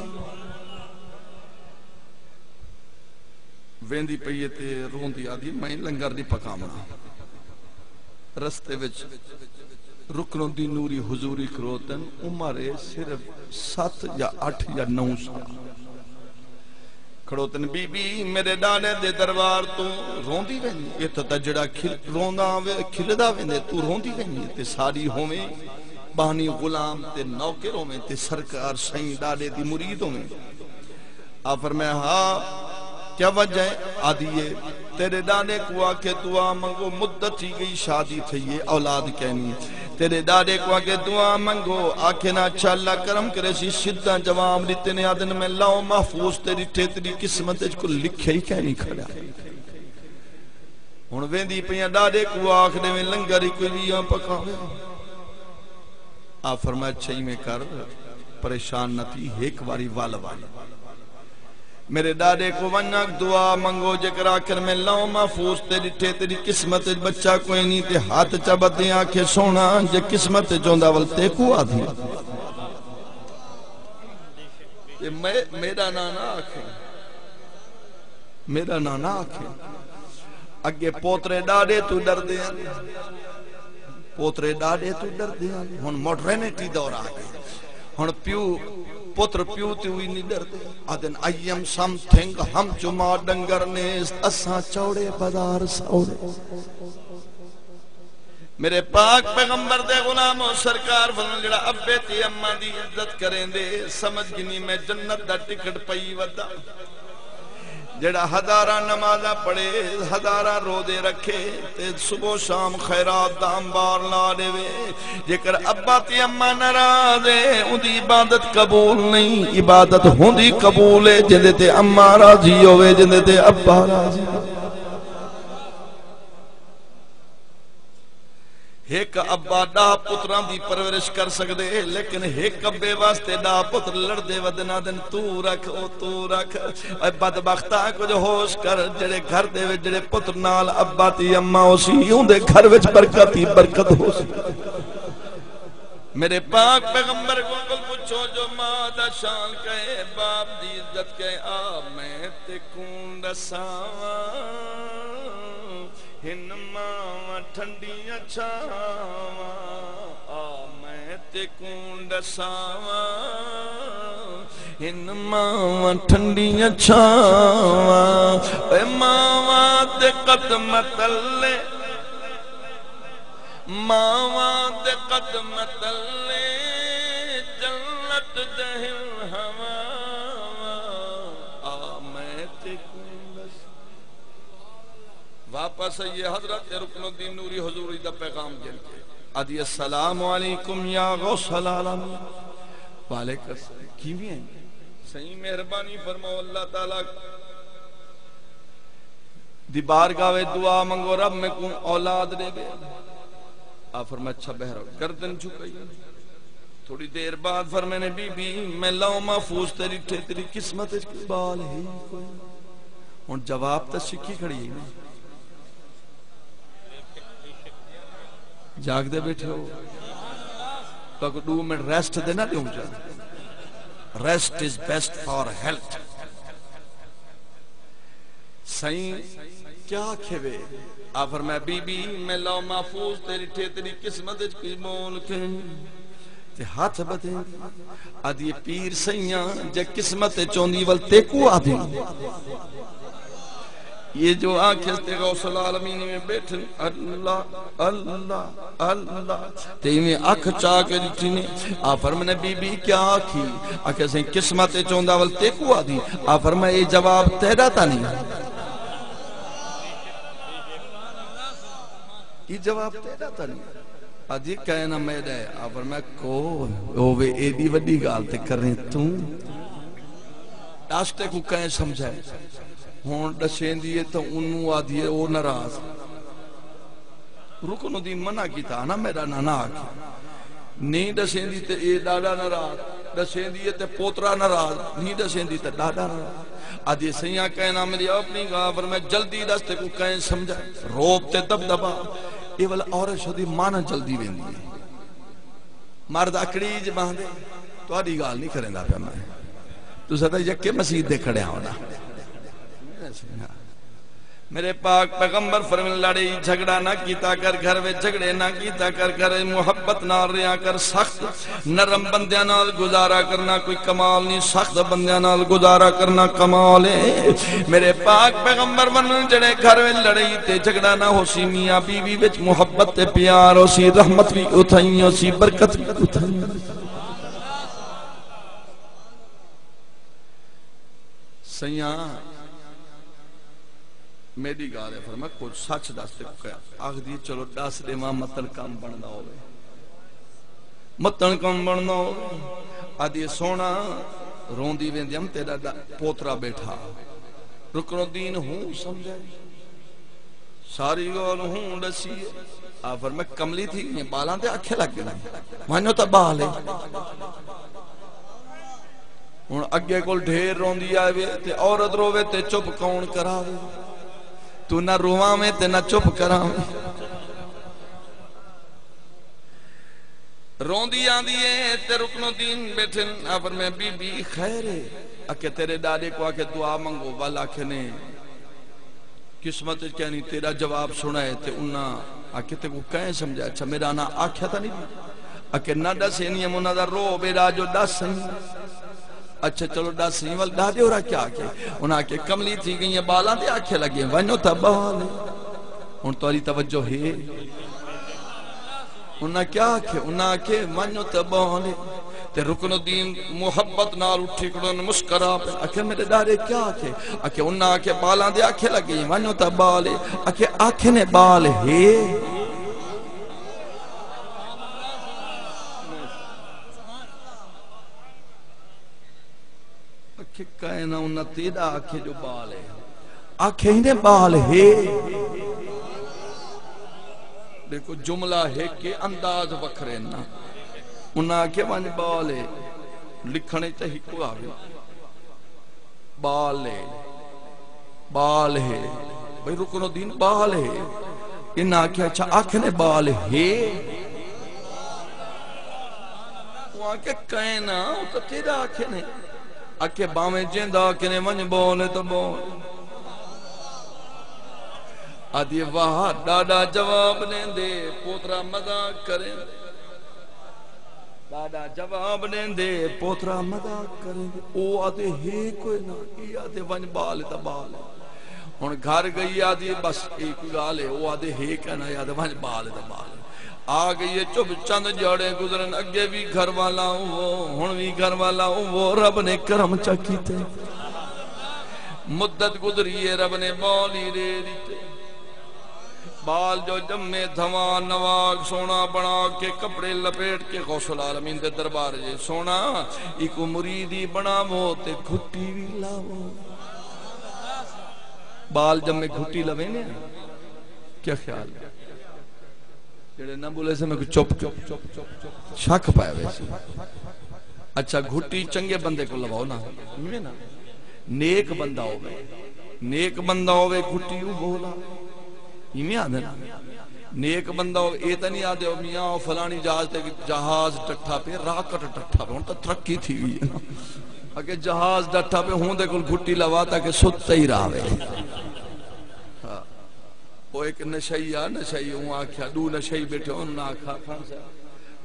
ویندی پئی ہے تے روندی آہدی، میں لنگر نہیں پکاوݨا۔ رستے وچ رکن الدین نوری حضوری کھڑوتن، عمر ہے صرف ست یا اٹھ یا نو سال۔ کھڑوتن، بی بی، میرے ڈاڈے دے دربار توں روندی ویندی؟ اتھاں تاں جڑا کھل-، روندا آوے، کھلدا ویندے، توں روندی ویندی؟ تے ساڈی ہوویں بہنی غلام تے نوکر ہوویں تے سرکار سئیں ڈاڈے دی مرید ہوویں؟ آ فرمایا، ہا، کیا وجہ ہے؟ آدھی ہے، تیرے ڈاڈے کو آکھے دعا منگو، مدت تھی گئی شادی تھئی ہے، اولاد کینی۔ تیرے ڈاڈے کو آکھے دعا منگو، آکھے نا، اچھا، اللہ کرم کرے سی، سدھا جواب ڈتے نے، آدھن میں لوح محفوظ تے ڈٹھے، تیری قسمت اچ کوئی لکھیا ہی کینی کھڑا۔ ہن ویندی پئی آں، ڈاڈے کو آکھ ڈیویں لنگر ہی کوئی ویاں پکاوے۔ آ فرمایا، اچھا ایویں کر، پریشان نہ تھی، ہک واری ول ول۔ میرے ڈاڈے کو ونڄ آکھ دعا منگو، جیکر آخر میں لوح محفوظ تے ڈٹھے تیری قسمت اچ بچہ کوئی نہیں تے ہتھ چا ٻدھے آکھے، سوہݨا، جے قسمت اچ ہوندا ول تیکوں آدھی۔ تے میں، میرا ناں نہ آکھیں۔ میرا ناں نہ آکھیں۔ اڳے پوترے ݙاݙے توں ݙردے ہن۔ پوترے ݙاݙے توں ݙردے ہن۔ ہݨ ماڈرنٹی دور آ ڳئے۔ ہݨ پیو، پتر پیو توں وی نی ݙردے۔ آہدن، "I am something، ہم چما ݙنگر نیست، اساں چوڑے بازار سوڑے۔" میرے پاک پیغمبر دے غلامو، سرکار فرماندے، جیڑھا ابے تے اماں دی عزت کریندے، سمجھ گھنی میں جنت دا ٹکٹ پئی ودا۔ جیڑھا ہزاراں نمازاں پڑھے، ہزاراں روزے رکھے تے صبح و شام خیرات دا انبار لا ݙیوے، جیکر ابا تے اماں ناراض ہے، اوندی عبادت قبول نہیں۔ عبادت ہوندی قبول ہے جیندے تے اماں راضی ہووے، جیندے تے ابا راضی ہووے۔ ہک ابا ݙاہ پتراں دی پرورش کر سڳدے، لیکن ہک ابے واسطے ݙاہ پتر لڑدے ودن، آہدن، "توں رکھ، او توں رکھ۔" اے بدبختا، کجھ ہوش کر، جیڑھے گھر دے وچ جیڑھے پتر نال ابا تے اماں ہوسی، اوندے گھر وچ برکت ہی برکت ہوسی۔ میرے پاک پیغمبر کوں پچھو جو ماں دا شان کئے، باپ دی عزت کئے، آ میں تیکوں ݙساواں۔ ہن ماواں ٹھنڈیاں چھاواں، آ میں تیکوں ݙساواں۔ ہن ماواں ٹھنڈیاں چھاواں، اے ماواں دے قدم تلے، ماواں دے قدم تلے جنت دے ہن ہواواں، آ میں تیکوں ݙساواں۔ واپس آئیے، حضرت رکن الدین نوری حضوری دا پیغام گھن کے آہدی، "السلام علیکم یا غوث العالمین۔" وعلیکم السلام، کیویں ہیں؟ سائیں مہربانی فرماؤ، اللہ تعالیٰ دی بارگاہ وچ دعا منگو، رب میکوں اولاد ݙے ݙے۔ آ فرمایا، اچھا بہر، گردن جھکائی۔ تھوڑی دیر بعد فرمیندے، بی بی، میں لوح محفوظ تے ݙٹھے، تیری قسمت وچ کوئی ٻال ہے ہی کوئی۔ ہݨ جواب تاں سکھی کھڑی ہے نا۔ جاڳدے ٻیٹھے ہو، تہاکوں ݙو منٹ ریسٹ تے نہ ݙیوں چا۔ Rest is best for health۔ سئیں کیا آکھے وے؟ آ فرمایا، بی بی، میں لوح محفوظ تے ݙٹھے، تیری قسمت وچ کوئی ٻال کائنی۔ تے ہتھ ٻدھے آہدی، پیر سئیاں، جے قسمت وچ ہوندی ول تیکوں آہدی۔ یہ جو آکھیس تے غوث العالمین میں ٻیٹھن، اللہ، اللہ، اللہ۔ تے ایویں اکھ چا کے ݙٹھی نے۔ آ فرمایا، بی بی کیا آکھی؟ آکھیا، سئیں قسمت وچ ہوندا ول تیکوں آہدی۔ آ فرمایا، اے جواب تیݙا تاں نہیں؟ اے جواب تیݙا تاں نہیں؟ آہدی، کائنی میݙا ہے۔ آ فرمایا، کوئی ہووے، ایݙی وݙی ڳالھ تے کریں توں۔ ݙس تیکوں کائیں سمجھائے؟ ہݨ ݙسیندی ہے تاں اونوں آہدی ہے او ناراض۔ رکن الدین منع کیتا نا، میݙا ناں نہ آکھ۔ نہیں ݙسیندی تے اے ݙاݙا ناراض، ݙسیندی ہے تے پوترا ناراض، نہیں ݙسیندی تے ݙاݙا ناراض۔ آہدی، سئیاں کائنی میݙی اپݨی ڳالھ، پر میں جلدی ݙس تیکوں کائیں سمجھا۔ رعب تے دبدبا، اے ول عورت شدی مانا جلدی ویندی ہے۔ مرد اکڑیج ٻہندے، تہاݙی ڳالھ نہیں کریندا پیا میں۔ تساں تاں یکے مسیت دے کھڑے ہو نا۔ میرے پاک پیغمبر فرمایا، لڑائی جھگڑا نہ کیتا کر، گھر وچ جھگڑے نہ کیتا کر، گھر وچ محبت نال رہیا کر۔ سخت نرم بندیاں نال گزارا کرنا کوئی کمال نہیں، سخت بندیاں نال گزارا کرنا کمال ہے۔ میرے پاک پیغمبر فرمایا، جڑے گھر وچ لڑائی تے جھگڑا نہ ہوسی، میاں بیوی وچ محبت تے پیار ہوسی، رحمت وی اتھائیں ہوسی، برکت وی اتھائیں ہوسی۔ سیاں، میݙی ڳالھ ہے، فرمایا، کجھ سچ ݙس تے۔ آکھدی، چلو ݙس ݙیواں، متن کم بݨدا ہووے۔ متن کم بݨدا ہووے۔ آہدی، سوہݨا، روندی ویندی ہم، تیݙا ݙا-، پوترا ٻیٹھا۔ رکن الدین ہوں سمجھائی۔ ساری ڳالھ ہوں ݙسی ہے۔ آ فرمایا، کملی تھی ڳئی ہیں، ٻالاں تے آکھیں لڳ ڳئی ہیں۔ ونڄو تاں ٻال ہے۔ ہݨ اڳے کول ڈھیر روندی آوے تے عورت رووے تے چپ کون کراوے؟ توں نہ رواویں تے نہ چپ کراویں۔ روندی آندی ہے تے رکن الدین ٻیٹھن، آ فرمایا، بی بی خیر ہے؟ آکھے، تیݙے ݙاݙے کوں آکھے دعا منگو، ول آکھے نے قسمت وچ کائنی، تیݙا جواب سݨائے۔ تے انہاں آکھے، تیکوں کئیں سمجھایا؟ اچھا، میݙا ناں آکھیا تاں نہیں؟ آکھے، نہ ݙسینی ہم، انہاں دا رعب ایݙا جو ݙس سہی۔ اچھا، چلو ݙس سہی، ول ݙاݙے ہورا کیا آکھے؟ انہاں آکھے، کملی تھی ڳئی ہیں، ٻالاں تے آکھیں لڳے، ونڄو تاں ٻال ہے۔ ہݨ تہاݙی توجہ ہے؟ انہاں کیا آکھے؟ انہاں آکھے، ونڄو تاں ٻال ہے۔ تے رکن الدین محبت نال اٹھی کھڑو نے، مسکرا پئے۔ آکھے، میݙے ݙاݙے کیا آکھے؟ آکھے، انہاں آکھے، ٻالاں دے آکھیں لڳے ہیں، ونڄو تاں ٻال ہے۔ آکھے، آکھیں نے ٻال ہے؟ آکھے، کائناں انہاں تیݙا آکھے جو ٻال ہے۔ آکھے ہی نے ٻال ہے۔ ݙیکھو، جملہ ہک ہے، انداز وکھرے نا۔ انہاں آکھے، ونڄ ٻال ہے۔ لکھݨ وچ تاں ہکو آوے۔ ٻال ہے، ٻال ہے۔ بھئی رکن الدین ٻال ہے۔ انہاں آکھیا، اچھا، آکھیں نے ٻال ہے؟ او آکھے، کائناں، او تاں تیݙا آکھیں نے۔ آکھے، بھاویں جیندا آکھیں نے، ونڄ ٻال ہے تاں ٻال۔ آہدی، واہ، ݙاݙا جواب ݙیندے، پوترا مذاق کریندے۔ ݙاݙا جواب ݙیندے، پوترا مذاق کریندے۔ او آہدے، ہے کوئی نہ، اے آہدے، ونڄ ٻال ہے تاں ٻال ہے۔ ہݨ گھر ڳئی، آہدی، بس اے کوئی ڳالھ ہے؟ او آہدے، ہے کائناں، اے آہدے، ونڄ ٻال ہے تاں ٻال ہے۔ آ ڳئی ہے، چپ چند ڄاڑے گزرن، اڳے وی گھر والا اوہو، ہݨ وی گھر والا اوہو، رب نے کرم چا کیتے۔ مدت گزری ہے، رب نے ٻال ہی ݙے ݙتے۔ ٻال جو ڄمے، دھواں نواگ سوہݨا بݨا کے، کپڑے لپیٹ کے غوث العالمین دے دربار جے، سوہݨا، ایکوں مرید ہی بݨاوو تے گھٹی وی لاوو۔ ٻال ڄمے، گھٹی لویندے ہیں؟ کیا خیال ہے؟ جڑے نہ ٻولے سے، میکوں چپ، چپ، چپ، چپ، چپ، شک پائے ویسے۔ اچھا، گھٹی چنگے بندے کوں لواؤ نا، ایویں نا؟ نیک بندہ ہووے، نیک بندہ ہووے، گھٹی اوہو لاوے۔ ایویں آہدے نا؟ نیک بندہ ہووے، اے تاں نہیں آہدے، او میاں، او فلانی جہاز تے، جہاز ڈٹھا پئے، راکٹ ڈٹھا پئے، ہݨ تاں ترقی تھی ڳئی ہے۔ اڳے جہاز ڈٹھا پئے، ہوندے کول گھٹی لوا تاکہ ستے ہی راہوے۔ ہاں۔ او ہک نشئی آ، نشئی، اوں آکھیا، ݙو نشئی ٻیٹھے، انہاں آکھیا، کھڑ سا۔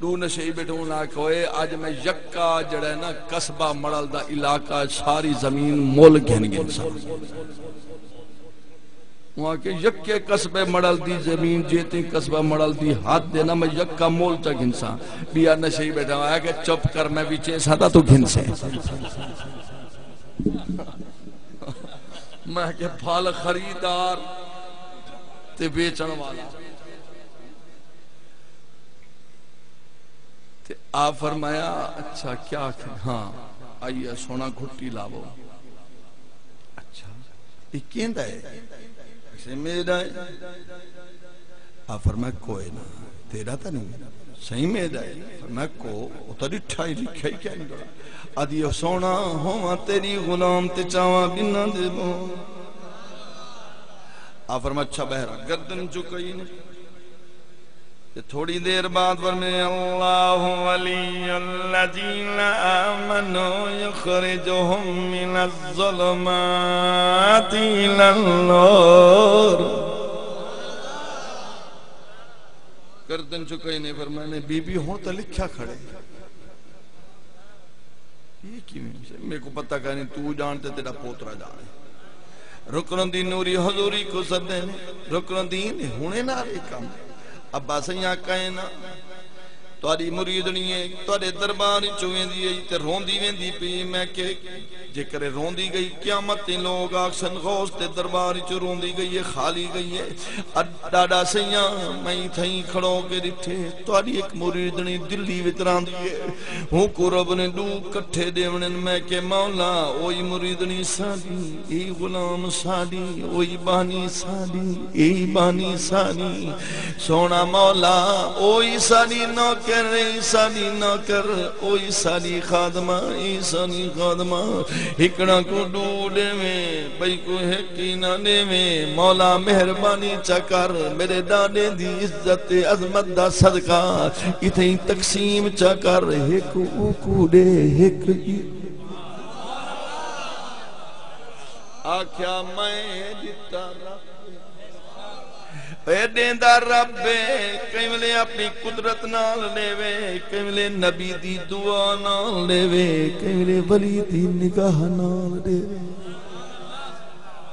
ݙو نشئی ٻیٹھے، انہاں آکھیا، اوئے، اڄ میں یکا جڑا ہے نا، قصبہ مڑل دا علاقہ، ساری زمین مل گھن گھنساں۔ اوں آکھیا، یکے قصبے مڑل دی زمین، جے تئیں قصبہ مڑل دی حد ہے نا، میں یکا مل چا گھنساں۔ ٻیا نشئی ٻیٹھا، آکھیا، چپ کر، میں وچ ہیساں تاں توں گھنسیں۔ میں کہ بھل خریدار تے ویچݨ والا۔ تے آپ فرمایا، اچھا، کیا آکھے؟ ہاں، آئی ہے، سوہݨا، گھٹی لاوو۔ اچھا، اے کیندا ہے؟ اکھے میݙا ہے۔ آپ فرمایا، کوئے نہ، تیݙا تاں نہیں؟ سئیں میݙا ہے۔ فرمایا، کو، او تاں ݙٹھا ہی، لکھیا ہی کائنی ڳا۔ آہدی، او سوہݨا، ہوواں تیݙی غلام تے چاواں ٻنہاں دے ٻول۔ آپ فرمایا، اچھا، ٻہرا گردن جھکائی نے۔ تے تھوڑی دیر بعد فرمائے، اللہ ولی الذین آمنوا یخرجہم من الظلمات الی النور۔ گردن چکائی نے فرمایا، بی بی ہن تاں لکھیا کھڑے۔ یہ کیویں؟ میکوں پتہ کائنی، توں ڄاݨ تے تیݙا پوترا ڄاݨے۔ رکن الدین نوری حضوری کوں سݙے نے۔ رکن الدین، ہݨے نال اے کم۔ ابا سئیں آکھئے نا، تہاݙی مریدݨی ہے، تہاݙے دربار وچوں ویندی ہے تے روندی ویندی پئی۔ میں کہ جے کرے روندی ڳئی، قیامت تے لوگ آکھسن، غوث دے دربار وچوں روندی ڳئی ہے، خالی ڳئی ہے۔ اݙ-، ݙاݙا سئیاں، میں اتھائیں کھڑو کے ݙٹھے، تہاݙی ہک مریدݨی دلی وچ راندی ہے۔ ہوں کوں رب نے ݙو کٹھے ݙیوݨن۔ میں کہ مولا، اوہی مریدݨی ساݙی، اے غلام ساݙی، اوہی بانی ساݙی، اے بانی ساݙی۔ سوہݨا مولا، اوہی ساݙی نوکر، اے ساݙی نوکر، اوہی ساݙی خادمہ، اے ساݙی خادمہ۔ ہکڑاں کوں ݙو ݙیویں، ٻئی کوں ہک ہی نہ ݙیویں۔ مولا مہربانی چا کر، میݙے ݙاݙے دی عزت تے عظمت دا صدقہ اتھیں تقسیم چا کر، ہک اوکوں ݙے، ہک ای۔ آکھیا میں ݙتا رب اے، ݙیندا رب اے۔ کئی ویلے اپݨی قدرت نال ݙیوے، کئی ویلے نبی دی دعا نال ݙیوے، کئی ویلے ولی دی نگاہ نال ݙیوے۔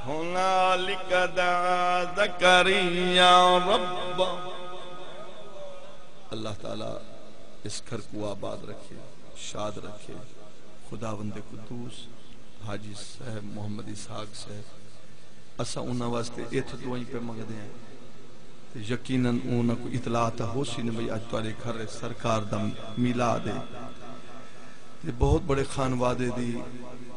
ہنالک دعا زکریا رب۔ اللہ تعالیٰ اس گھر کوں آباد رکھے، شاد رکھے۔ خداوند قدوس، حاجی صاحب، محمد اسحاق صاحب، اساں انہاں واسطے اتھ دعائیں پئے منگدے ہیں تے یقیناً انہاں کوں اطلاع تاں ہوسی نے بھئی اڄ تہاݙے گھر سرکار دا میلاد ہے۔ تے بہت بڑے خانوادے دی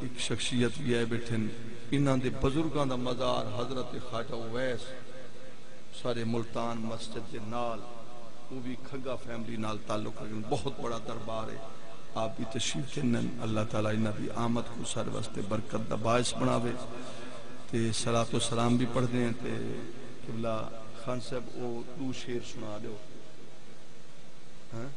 ایک شخصیت بھی آئے بیٹھن۔ انہاں دے بزرگاں دا مزار حضرت خواجہ اویس سارے ملتان مسجد دے نال، او بھی کھگا فیملی نال تعلق رکھن، بہت بڑا دربار ہے۔ آپ بھی تشریف گھنن، اللہ تعالیٰ انہاں دی آمد کوں سارے واسطے برکت دا باعث بناوے۔ تے صلاۃ و سلام بھی پڑھدے ہیں تے قبلہ خان صاحب او ݙو شعر سنا ݙیو۔ ہاں؟